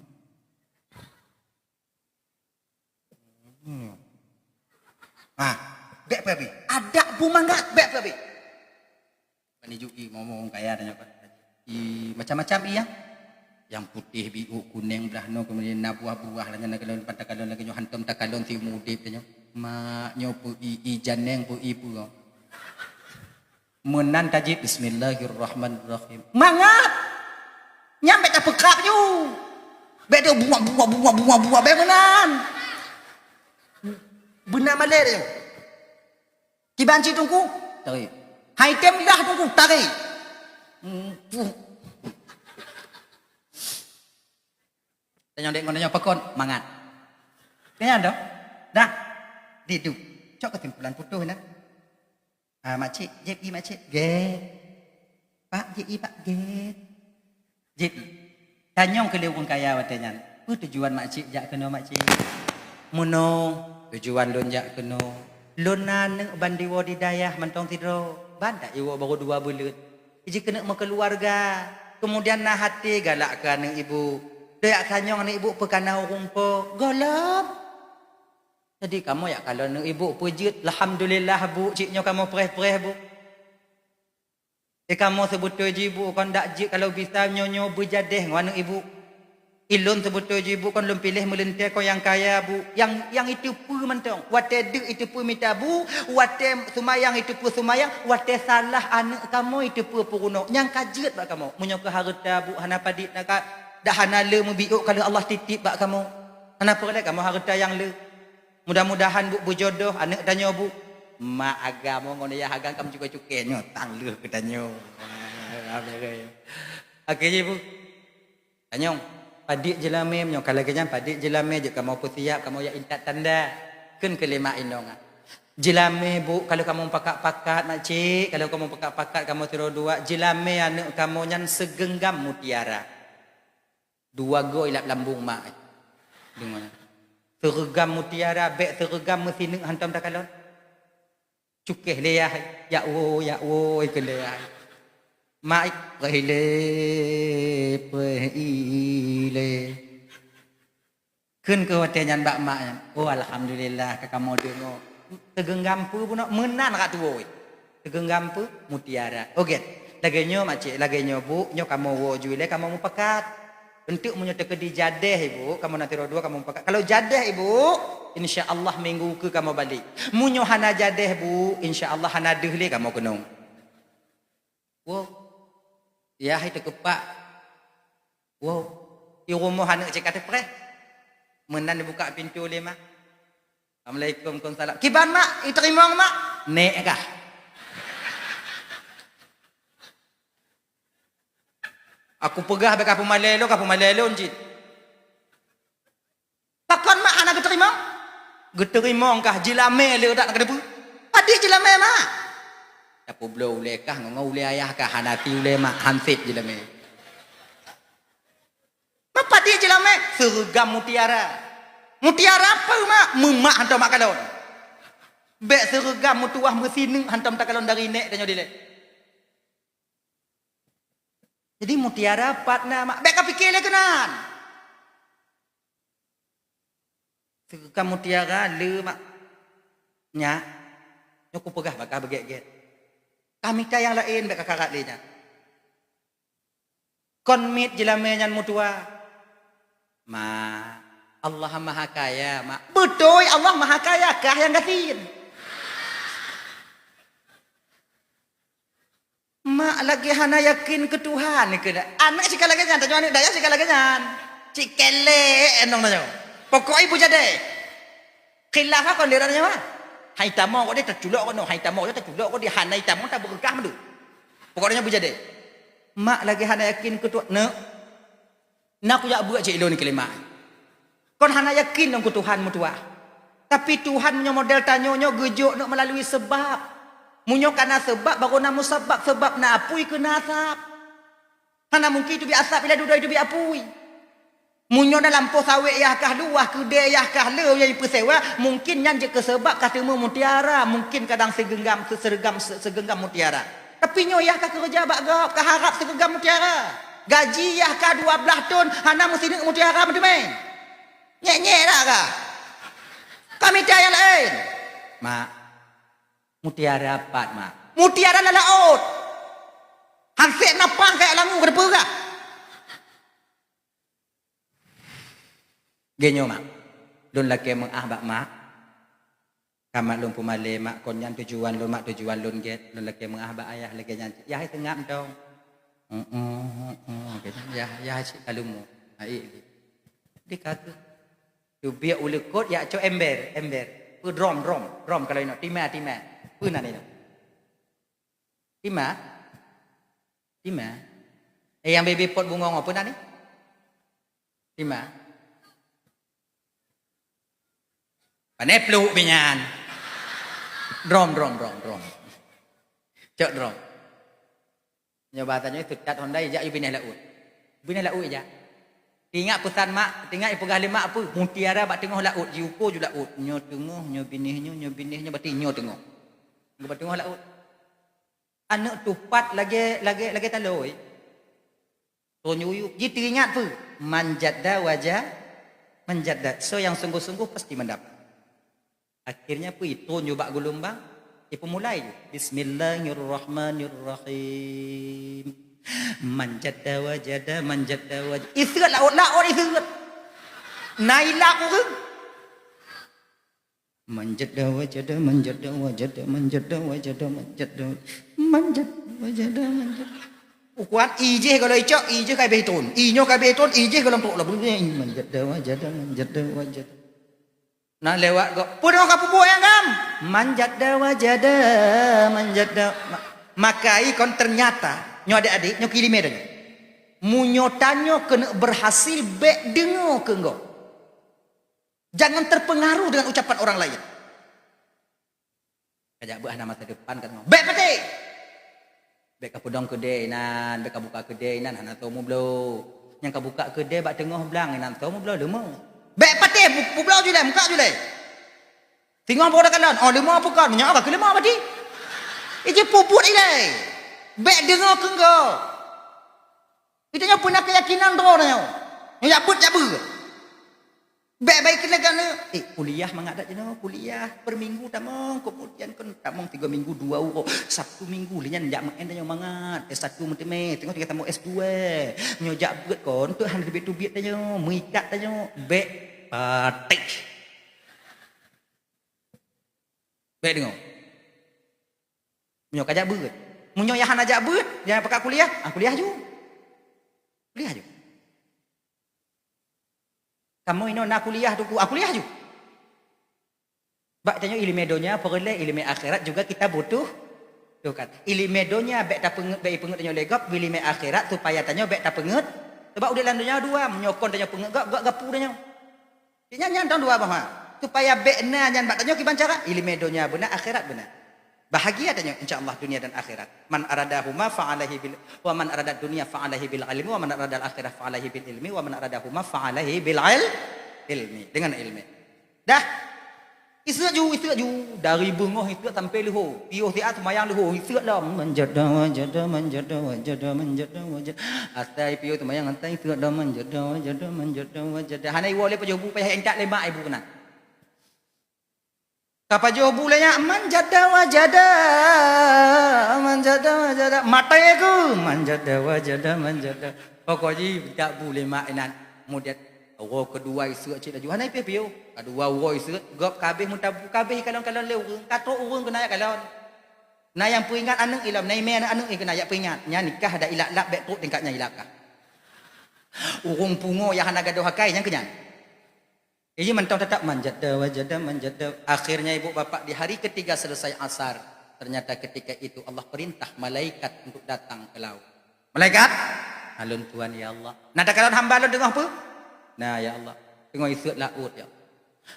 Hmm. Ah, bék peuhabéh. Adak bu mangat bék peuhabéh. Ban ijuk ie, momo kaya tanyoe kan. Ie macam-macam ie ya. Nyang putéh biôk kuneng blah noe, keumudian na buah-buah lah nyan, na kalon, pan takalon lagée nyoe hantom takalon siumu udeb tanyoe. Mak nyoe peue ie, ie janeng peue ie peue. Meunan tajép bismillahirrahmanirrahim. Mangat. Nyan bék tapeukrab ju. Bék tu buah, buah, buah, buah, buah, bék meunan. Na malèe nyoe. Kiban cit Teungku, tarék. Hai tem dah Teungku, tarék. Hmm, puh. Tanyong dek ngon tanyong pakon, mangat. Keu nyan dah. Dah. Didu. Cok keusimpulan putôh na. Ah, makcik, jép i makcik. Gét. Pak, jép i pak, gét. Jép i. Tanyong keu lé ureueng kaya watèe nyan. Peue tujuan makcik jak keunoe makcik? Meunoe, tujuan lôn jak keunoe. Lôn na aneuk ban diwoe di dayah mantong sidroe. Ban dak iwoe barô dua buleuen. Jikeuneuk meukeuluwarga. Keumudian na até galak keu aneuk ibu. Deuek tanyong aneuk ibu peue ka na ureueng po. Gohlom. Jadi kamoe jak kalon aneuk ibu peue jeuet. Alhamdulillah, Bu, cit nyoe kamoe preh-preh, Bu. Eh, kamoe seubeutôi jih, Bu, kon dak jeuet kalau bisa nyoe-nyoe beujadeh ngon aneuk ibu. Ilôn seubeutôi jih, Bu, kon lôn piléh meuleuntée kon nyang kaya, Bu. Nyang, nyang iteupeue mantong. Watée deuk iteupeue mita, Bu. Watée seumayang iteupeue seumayang. Watée salah aneuk kamoe iteupeue peurunoe. Nyang ka jeuet bak kamoe. Meunyoe keu hareuta, Bu, hana padit na ka, dak hana le meubiôk ka lheueh Allah titip bak kamoe. Hana peureulée kamoe hareuta nyang le. Mudah-mudahan, Bu, beujodoh aneuk tanyoe, Bu. Mak agam ngon yah agam ka meucukai-cukai nyoe, tang lheueh keu tanyoe. Oke jih, Bu. Tanyong, padit jeulamé nyoe, ka lagée nyan padit jeulamé jeuet kamoe peusiap, kamoe jak intat tanda. Kheun keu lé mak inong, ah. Jeulamé, Bu, kalau kamoe pakat-pakat, makcik, kalau kamoe pakat-pakat kamoe sidroe dua, jeulamé aneuk kamoe nyan seugeunggam mutiara. Dua goe ilap lambung mak. Deungoe. Seureugam mutiara, bék seureugam meusineuk hantom takalon. Cukéh lé yah, yak woe, yak woe, kheun lé yah. Mak, preh ilée, preh ilée. Kheun keu watée nyan bak mak nyan, "Oh, alhamdulillah, ka kamoe deungoe." Teugeunggam peue bunoe, meunan rot tuwoe. Teugeunggam peue? Mutiara. Oh, gét. Lagée nyoe, makcik, lagée nyoe, Bu, nyoe kamoe woe ju ilée, kamoe mupakat. Eunteuk meunyoe teukeudi jadeh, Ibu, kamoe na sidroe dua, kamoe mupakat. Kalau jadeh, Ibu, insya Allah minggu keu kamoe balek. Meunyoe hana jadeh, Bu, insya Allah hana deuh lé kamoe keunong. Woe. Yah, hai teukeupak. Woe. I rumoh aneuk cit ka teupreh. Meunan dibuka pintoe lé mak. "Assalamualaikum." "Waalaikumsalam." "Kiban mak, iteurimong mak?" "Nèk kah." "Aku peugah bèk kapeumalèe lôn, kapeumalèe lôn cit." "Pakon mak hana geuteurimong?" "Geuteurimong kah, jeulamé le dak na keudeuh peue?" "Padit jeulamé mak?" "Tapeubloe ulèe kah ngon ulèe ayah kah, hana ti ulèe mak, han sép jeulamé." "Mak padit jeulamé?" "Seureugam mutiara." "Mutiara peue mak?" "Meumak hantom mak kalon." "Bèk seureugam meutuwah meusineuk hantom takalon dari nèk tanyoe dilèe." Jadi mutiara pat na mak, bèk ka pike lé keunan. Seuka mutiara le mak. Nyak, nyoe kupeugah bak kah beugét-gét. Ka mita nyang laén bèk ka karat lé nyan. Kon miet jeulamé nyan meutuwa. Ma, Allah Maha Kaya, mak. Beutôi Allah Maha Kaya, kah nyang gasien. Mak lagèe hana yakin keu Tuhan, keu aneuk sika lagèe nyan, tanyoe aneuk dayah sika lagèe nyan. Cit kelek inong tanyoe. Pokok ibu jadeh. Khilaf kon di tanyoe. Hai tamong kok dia taculok kok, hai tamong dia taculok kok dia, hana tamong tabeureukat mandum. Pokok tanyoe bujadeh. Mak lagèe hana yakin keu Tuhan, neuk. Na kujak beuet cit lôn keulimak. Kon hana yakin lôn keu Tuhan meutuwah. Tapi Tuhan meunyoe model tanyoe nyoe geujok neuk meulalu seubab. Meunyoe kana seubab, baru na musabab, seubab na apui keu na asab. Hana mungkin teubiet asab ilèe dudoe teubiet apui. Meunyoe na lampôh sawét yah kah luwah, keudè yah kah le nyang jipeusewa, mungkin nyan jeuet keu seubab ka teumé mutiara, mungkin kadang sigeunggam, se-, seureugam, se-, sigeunggam mutiara. Tapi nyoe yah ka keureuja bak gob, ka harab sigeunggam mutiara. Gaji yah ka dua blaih thon, hana meusineuk mutiara meuteumé. Nyèk-nyèk dak kah? Ka mita nyang laén. Mak, mutiara pat, mak. Mutiara lam laôt. Han sép na pang kajak langue keuneuk peugah. Geuh nyoe, mak. Lôn lakèe meu'ah bak mak. Ka mak lôn peumalèe, mak, kon nyan tujuan lôn, mak, tujuan lôn gèt. Lôn lakèe meu'ah bak ayah lagèe nyan cit. Yah hai seungab mantong. Heeh, heeh, lagèe nyan. Yah, yah hai cit ka leumo. Hai, di ka tu. Teubiet u leukot jak cok ember, ember. Peue drom, drom, drom kalau inoe. Tima, tima. Peue nan inoe? Tima? Tima? Eh, nyang bebe pot bungong, peue nan ni? Tima? Pane pluek binyan. Drom, drom, drom, drom. Cok drom. Nyoe bahasa nyoe teucat honda ijak yu binéh laôt. Binéh laôt ijak. Ingat peusan mak, ingat ipeugah lé mak peue? Mutiara bak teungoh laôt, jiuko ju laôt. Nyoe teungoh, nyoe binéh nyoe, nyoe binéh nyoe, berarti nyoe teungoh. Nyoe bak teungoh laôt. Aneuk tupat lagée, lagée, lagée taloi. Tonyuyuk. Jiteuingat peue? Man jadda waja-, man jadda. Soe nyang sungguh-sungguh pasti mendapat. Akhirnya peue? Itron ju bak geulumbang, ipeumulai ju. Bismillahirrahmanirrahim. Man jadda wajada, man jadda wajada. Iseuet laôt, laôt iseuet. Na ilap ureueng. Man jadda wajada, man jadda wajada, man jadda wajada, man jadda, man jadda wajada, man jadda. Ukuran ijih kalau icok, ijih ka habéh itron. Inyoe ka habéh itron, ijih golom trok lom. Man jadda wajada, man jadda wajada. Nah, lewat gob. Peue ka peubuet nyang gam? Man jadda wajada, man jadda. Ma-, makai kon ternyata, nyoe adik-adik, nyoe keuileumèe tanyoe. Meunyoe tanyoe keuneuk berhasil, bèk deungoe keu gob. Jangan terpengaruh dengan ucapan orang lain. Ka jak beuet hana masa depan ka deungoe. Bèk patéh! Bèk ka peudong keudè inan, bèk ka buka keudè inan, hana tô meubloe. Nyang ka buka keudè bak teungoh blang inan tô meubloe leumo. Bèk patéh, pu-, peubloe julèe, muka julèe. Singoh baru takalon, oh leumo peue kon, nyoe ka keu leumo berarti. Iji peubuet ilèe. Bèk deungoe keu gob. Geutanyoe peue na keuyakinan droe nyoe. Nyoe jak beuet, jak beuet. Bèk bai keuneuk, eh, kuliah mangat that jinoe, kuliah per minggu tamong, kemudian kon tamong tiga minggu dua uroe, Sabtu Minggu lé nyan jak meu'en tanyoe mangat, S satu meuteumé, teungoh tinggai tamong S dua. Nyoe jak beuet kon, teuk hana teubiet-teubiet tanyoe, meuikat tanyoe, bèk patéh. Bèk deungoe. Meunyoe ka jak beuet. Meunyoe nyang hana jak beuet, nyang pakat kuliah, ah, kuliah ju. Kuliah ju. Kamoe inoe na kuliah Teungku, ah, kuliah ju. Bak tanyoe ileumèe donya peureulèe, ileumèe akhirat juga kita butuh. Tuh kan. Ileumèe donya bèk tapeungeut, bèk ipeungeut tanyoe lé gob, ileumèe akhirat supaya tanyoe bèk tapeungeut. Sebab udép lam donya dua, meunyoe kon tanyoe peungeut gob, gob geupeue tanyoe. Nyan, nyan dong dua boh ha. Supaya bèk na nyan bak tanyoe kiban cara, ileumèe donya beuna, akhirat beuna. Bahagia tanyoe insya Allah dunia dan akhirat. Man aradahuma fa alaihi bil, wa man aradad dunya fa alaihi bil ilmi, wa man aradal akhirah fa alaihi bil ilmi, wa man aradahuma fa alaihi bil il-, ilmi. Dengan ilmi. Dah. Iseuet ju, iseuet ju. Dari beungoh iseuet sampai leuhô. Piôh siat seumayang leuhô, iseuet lom. Man jadda wajada, man jadda wajada, man jadda wajada. Asai piôh seumayang asai iseuet lom. Man jadda wajada, man jadda wajada. Hana iwoe lé pajoh bu, payah intat lé mak ibu keunan. Ka pajoh bu lé nyak, man jadda wajada, man jadda wajada. Maté keuh, man jadda wajada, man jadda. Pokok jih intat bu lé mak inan. Kemudian, uroe keudua iseuet cit laju. Hana ipiôh-piôh. Keudua uroe iseuet, gob ka habéh meutab bu, ka habéh ikalon-kalon lé ureueng. Ka trok ureueng keunan jak kalon. Na nyang peuingat aneuk ilom, na imè aneuk-aneuk keunan jak peuingat. Nyan nikah dak ilap-lap, bèk trok tingkat nyan ilap kah. Ureueng pungo nyang hana gadôh akai, nyan keu nyan. Iji mantong teutap man jadda wajada, man jadda. Akhirnya ibu bapak di hari ketiga selesai asar, ternyata ketika itu Allah perintah malaikat untuk datang ke laut. Malaikat, "Alôn Tuhan, ya Allah. Na takalon hamba lôn teungoh peue?" "Na, ya Allah." "Teungoh iseuet laôt, ya Allah."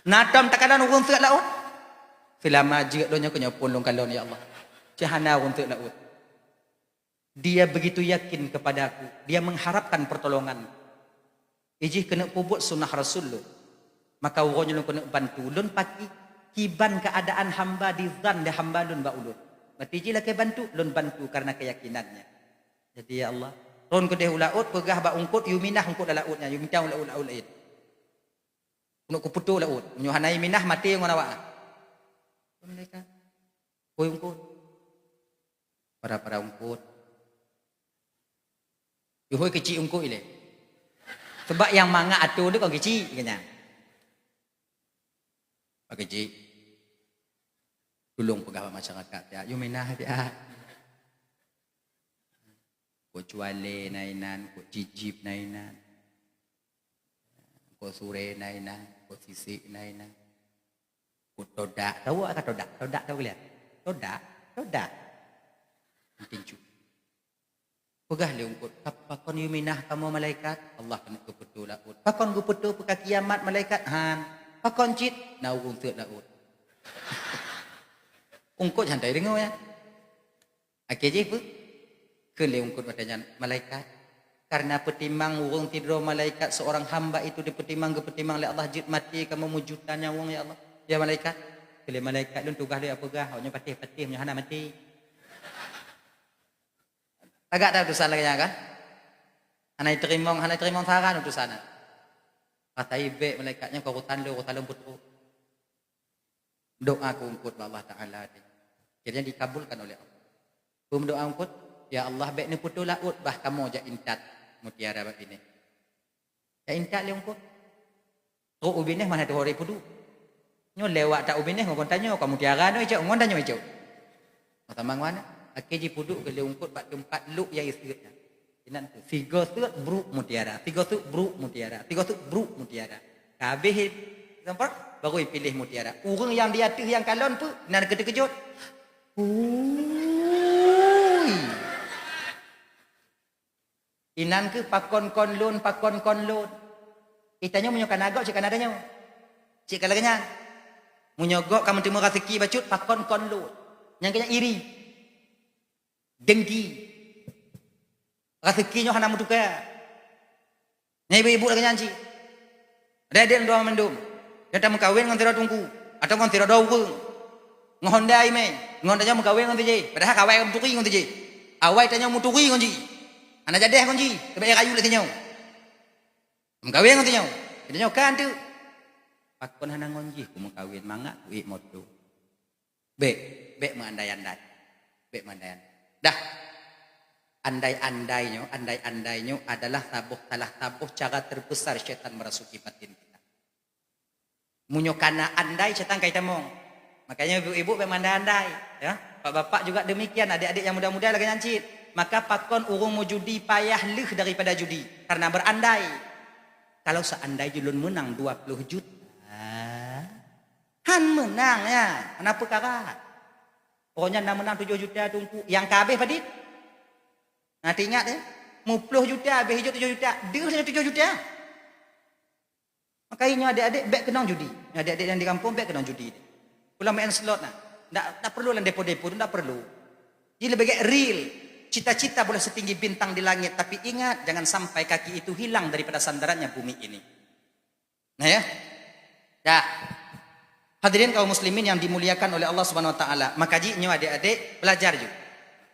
"Na tom takalon ureueng seuet laôt?" "Seulama jeuet lôn nyoe keuh nyoe phon lôn kalon, ya Allah. Cit hana ureueng seuet laôt." Dia begitu yakin kepada-Ku, dia mengharapkan pertolongan. Ijih keuneuk peubuet sunnah Rasul lôn. Maka uroe nyoe lôn keuneuk bantu. Lôn paki kiban keuadaan hamba dizan lé hamba lôn bak ulôn. Berarti jih lakèe bantu, lôn bantu karena keyakinannya. Jadi, ya Allah, tron keudeh u laôt, peugah bak eungkôt, "Yue minah eungkôt lam laôt nyan, yue mita u laôt, laôt laén. Keuneuk kupeutoe laôt. Meunyoe hana yue minah, maté ngon awak." Malaikat. Hôi eungkôt. Para-para eungkôt. Yue hôi keuchik eungkôt ilèe. Sebab nyang mangat atô tu kon keuchik, keu nyan. Pak keuchik, tulông peugah bak masyarakat, ya, yue minah, ya. Kok cualè na inan, kok jijib na inan, kok surè na inan, kok sisek na inan. Ku todak, tahu ka todak? Todak tahu lihat? Todak, todak. Tinju. Peugah lé eungkôt, "Pakon yue minah kamoe malaikat?" Allah keuneuk geupeutoe laôt. "Pakon geupeutoe peuka kiamat malaikat?" "Han." "Pakon cit?" "Na ureuëng seuet laôt." Eungkôt santai deungoe ya. Akhé jih peue? Kheun lé eungkôt watée nyan, "Malaikat, karena peutimang ureuëng sidroe malaikat seorang hamba itu dipeutimang, geupeutimang lé Allah jeuet maté kamoe meujuta nyawöng ya Allah. Ya malaikat." Kheun lé malaikat, "Lôn tugaih lôn peugah, awaknyoe patéh-patéh meunyoe hana maté." Lagak that utosan lagée nyan kan? Hana jiteurimong, hana jiteurimong saran utosan nyan. Patai bék malaikat nyan keu urosan lôn, urosan lôn peutrok. Doa keu eungkôt bak Allah Taala tadi. Akhirnya dikabulkan oleh Allah. Peue meudoa eungkôt, "Ya Allah, bék neupeutoe laôt bah kamoe jak intat mutiara bak binéh." Jak intat lé eungkôt. Trok u binéh mana tuho ré peuduek. Nyoe lewat that u binéh ngon tanyoe, ka mutiara nyoe icok, ngon tanyoe icok. Masa mangoh na, akhé jipeuduek keu lé eungkôt bak teumpat lok nyang iseuet nyan. Inan tu, sigoe seuet brok mutiara, sigoe seuet brok mutiara, sigoe seuet brok mutiara. Ka habéh sampoe, baru ipiléh mutiara. Ureuëng nyang di ateueh nyang kalon peue, inan keu teukeujot. Ui. Inan keuh pakon kon lôn, pakon kon lôn. Itanyoe meunyoe kana gob cit kana tanyoe. Cit ka lagée nyan. Meunyoe gob ka meuteumé raseuki bacut, pakon kon lôn. Nyang keu nyan iri. Dengki. Raseuki nyoe hana meutuka. Nyan ibu-ibu lagée nyan cit. Adak-adak droe mandum, nyang tameukawen ngon sidroe teungku, atawa ngon sidroe ureuëng, ngon honda imé, ngon tanyoe meukawen ngon si jih, padahai ka awai meuturi ngon si jih. Awai tanyoe meuturi ngon jih. Hana jadeh ngon jih, teubèe rayu lé si nyoe. Meukawen ngon si nyoe. Tanyoe kan teuk. Pakon hana ngon jih ku meukawen, mangat ku ék moto. Bék, bék meuandai-andai. Bék meuandai-andai. Dah, andai-andai nyoe, andai-andai nyoe adalah saboh, salah saboh cara terbesar syaitan merasuki batin kita. Meunyoe kana andai, syaitan ka itamong. Makanya ibu-ibu bék meuandai-andai, ya. Bapak-bapak juga demikian, adik-adik yang muda-muda lagée nyan cit. Maka pakon ureuëng meujudi payah leuh daripada judi karena berandai. Kalau seandai jih lôn meunang dua puluh juta, han meunang ya, hana peukara. Pokoknya na meunang tujoh juta teungku, nyang ka habéh padit? Na teuingat ya? Muploh juta, habéh ijok tujoh juta, deuh saja tujoh juta. Maka nyoe adik-adik bék keunong judi. Nyoe adik-adik nyang di gampông bék keunong judi. Ulang main slot nah. Ndak, ndak perlu lam depo-depo tu, ndak perlu. Jadi lebih baik real. Cita-cita boleh setinggi bintang di langit, tapi ingat, jangan sampai kaki itu hilang daripada sandarannya bumi ini. Nah ya. Dah. Hadirin kaum muslimin yang dimuliakan oleh Allah Subhanahu wa taala, maka jih nyoe adik-adik belajar ju.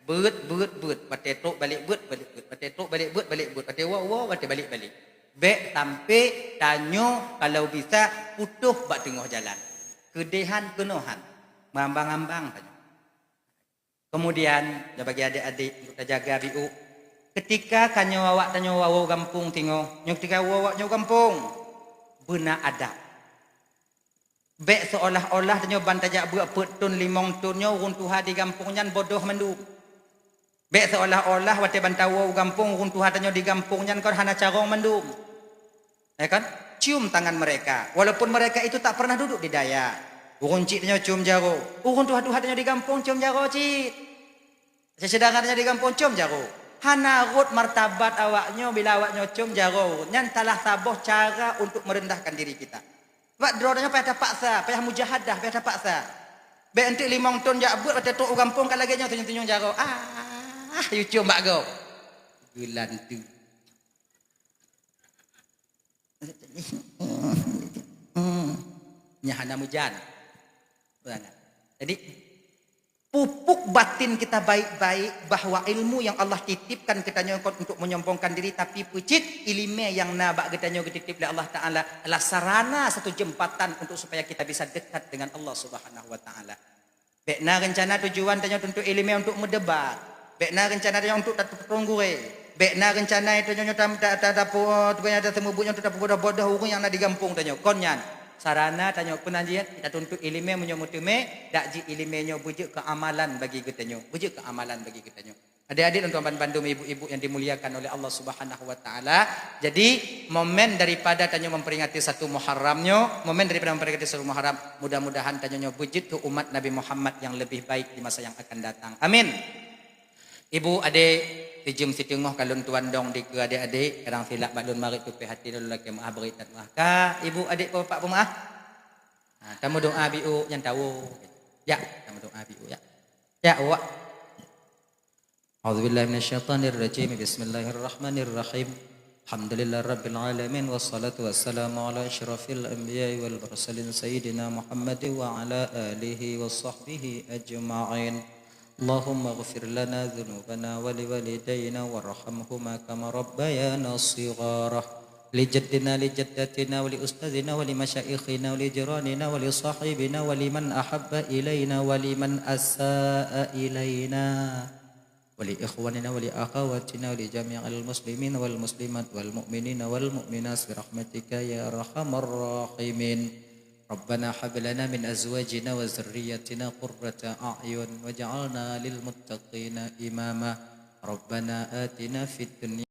Beuet, beuet, beuet, watée trok balik beuet, balik beuet, watée trok balik beuet, balik beuet, watée woe, woe, watée balik, balik. Bék sampai tanyoe kalau bisa putôh bak teungoh jalan. Keudéhan keunohan, meuambang-ambang tanyoe. Kemudian, bagi adik-adik untuk tajaga biuk, ketika tanyoe awak tanyoe woe gampông tingoh, nyoe ketika woe awak nyoe gampông, beuna adab. Bék seolah-olah tanyoe ban tajak beuet peuet thon limong thon nyoe ureuëng tuha di gampông nyan bodoh mandum. Bék seolah-olah watée ban tawoe u gampông ureuëng tuha tanyoe di gampông nyan kon hana carông mandum. Ya kan? Cium tangan mereka, walaupun mereka itu tak pernah duduk di daya. Ureuëng chik tanyoe cium jaroe, ureuëng tuha-tuha tanyoe di gampông cium jaroe cit. Syedara tanyoe di gampông cium jaroe. Hana rhot martabat awaknyoe bila awaknyoe cium jaroe. Nyan salah saboh cara untuk merendahkan diri kita. Bak droe tanyoe payah tapaksa, payah mujahadah, payah tapaksa. Bék enteuk limong thon jak beuet watée trok u gampông ka lagée nyoe tunyong-tunyong jaroe. Ah, yue cium bak gob. Geulanteue. Nyan hana meujan. Jadi, pupuk batin kita baik-baik bahwa ilmu yang Allah titipkan geutanyoe kon untuk menyombongkan diri, tapi peucit ileumé nyang na bak geutanyoe geutitip lé Allah Taala adalah sarana satu jembatan untuk supaya kita bisa dekat dengan Allah Subhanahu wa Taala. Bék na reuncana tujuan tanyoe tuntut ileumé untuk meudebat. Bék na reuncana tanyoe untuk tateupeutron gurée. Bék na reuncana tanyoe nyoe tam-, ta-, ta-, tapu-, tugai nyang taseumeubeuet nyoe untuk tapeubodoh-bodoh ureuëng nyang na di gampông tanyoe. Kon nyan, sarana tanyoe peunajiet, tatuntut ileumé meunyoe meuteumé, dak jih ileumé nyoe beujeuet keu amalan bagi geutanyoe. Beujeuet keu amalan bagi geutanyoe. Adik-adik dan tuan bandum, ibu-ibu yang dimuliakan oleh Allah Subhanahu wa taala. Jadi, momen daripada tanyoe memperingati satu Muharram nyoe, momen daripada memperingati satu Muharram, mudah-mudahan tanyoe nyoe beujeuet keu umat Nabi Muhammad yang lebih baik di masa yang akan datang. Amin. Ibu, adik, sijeuem siteungoh ka lôn tuan dong dikeue adik-adik, kadang silap bak lôn marit tupéh até lôn lakée meuah bri that meuah. Ka, ibu, adik, bapak peumaah. Ha, tameudoa biuk nyan tawoe. Ya, tameudoa biuk ya. Ya, awak. أعوذ بالله من الشيطان الرجيم. بسم الله الرحمن الرحيم. الحمد لله رب العالمين، والصلاة والسلام على أشرف الأنبياء والمرسلين سيدنا محمد وعلى آله وصحبه أجمعين. اللهم اغفر لنا ذنوبنا ولوالدينا وارحمهما كما ربيانا صغارا. لجدنا لجدتنا ولأستاذنا ولمشايخنا ولجيراننا ولصاحبنا ولمن أحب إلينا ولمن أساء إلينا. ولإخواننا ولأخواتنا ولجميع المسلمين والمسلمات والمؤمنين والمؤمنات برحمتك يا أرحم الراحمين. ربنا هب لنا من أزواجنا وذرياتنا قرة أعين واجعلنا للمتقين إماما. ربنا آتنا في الدنيا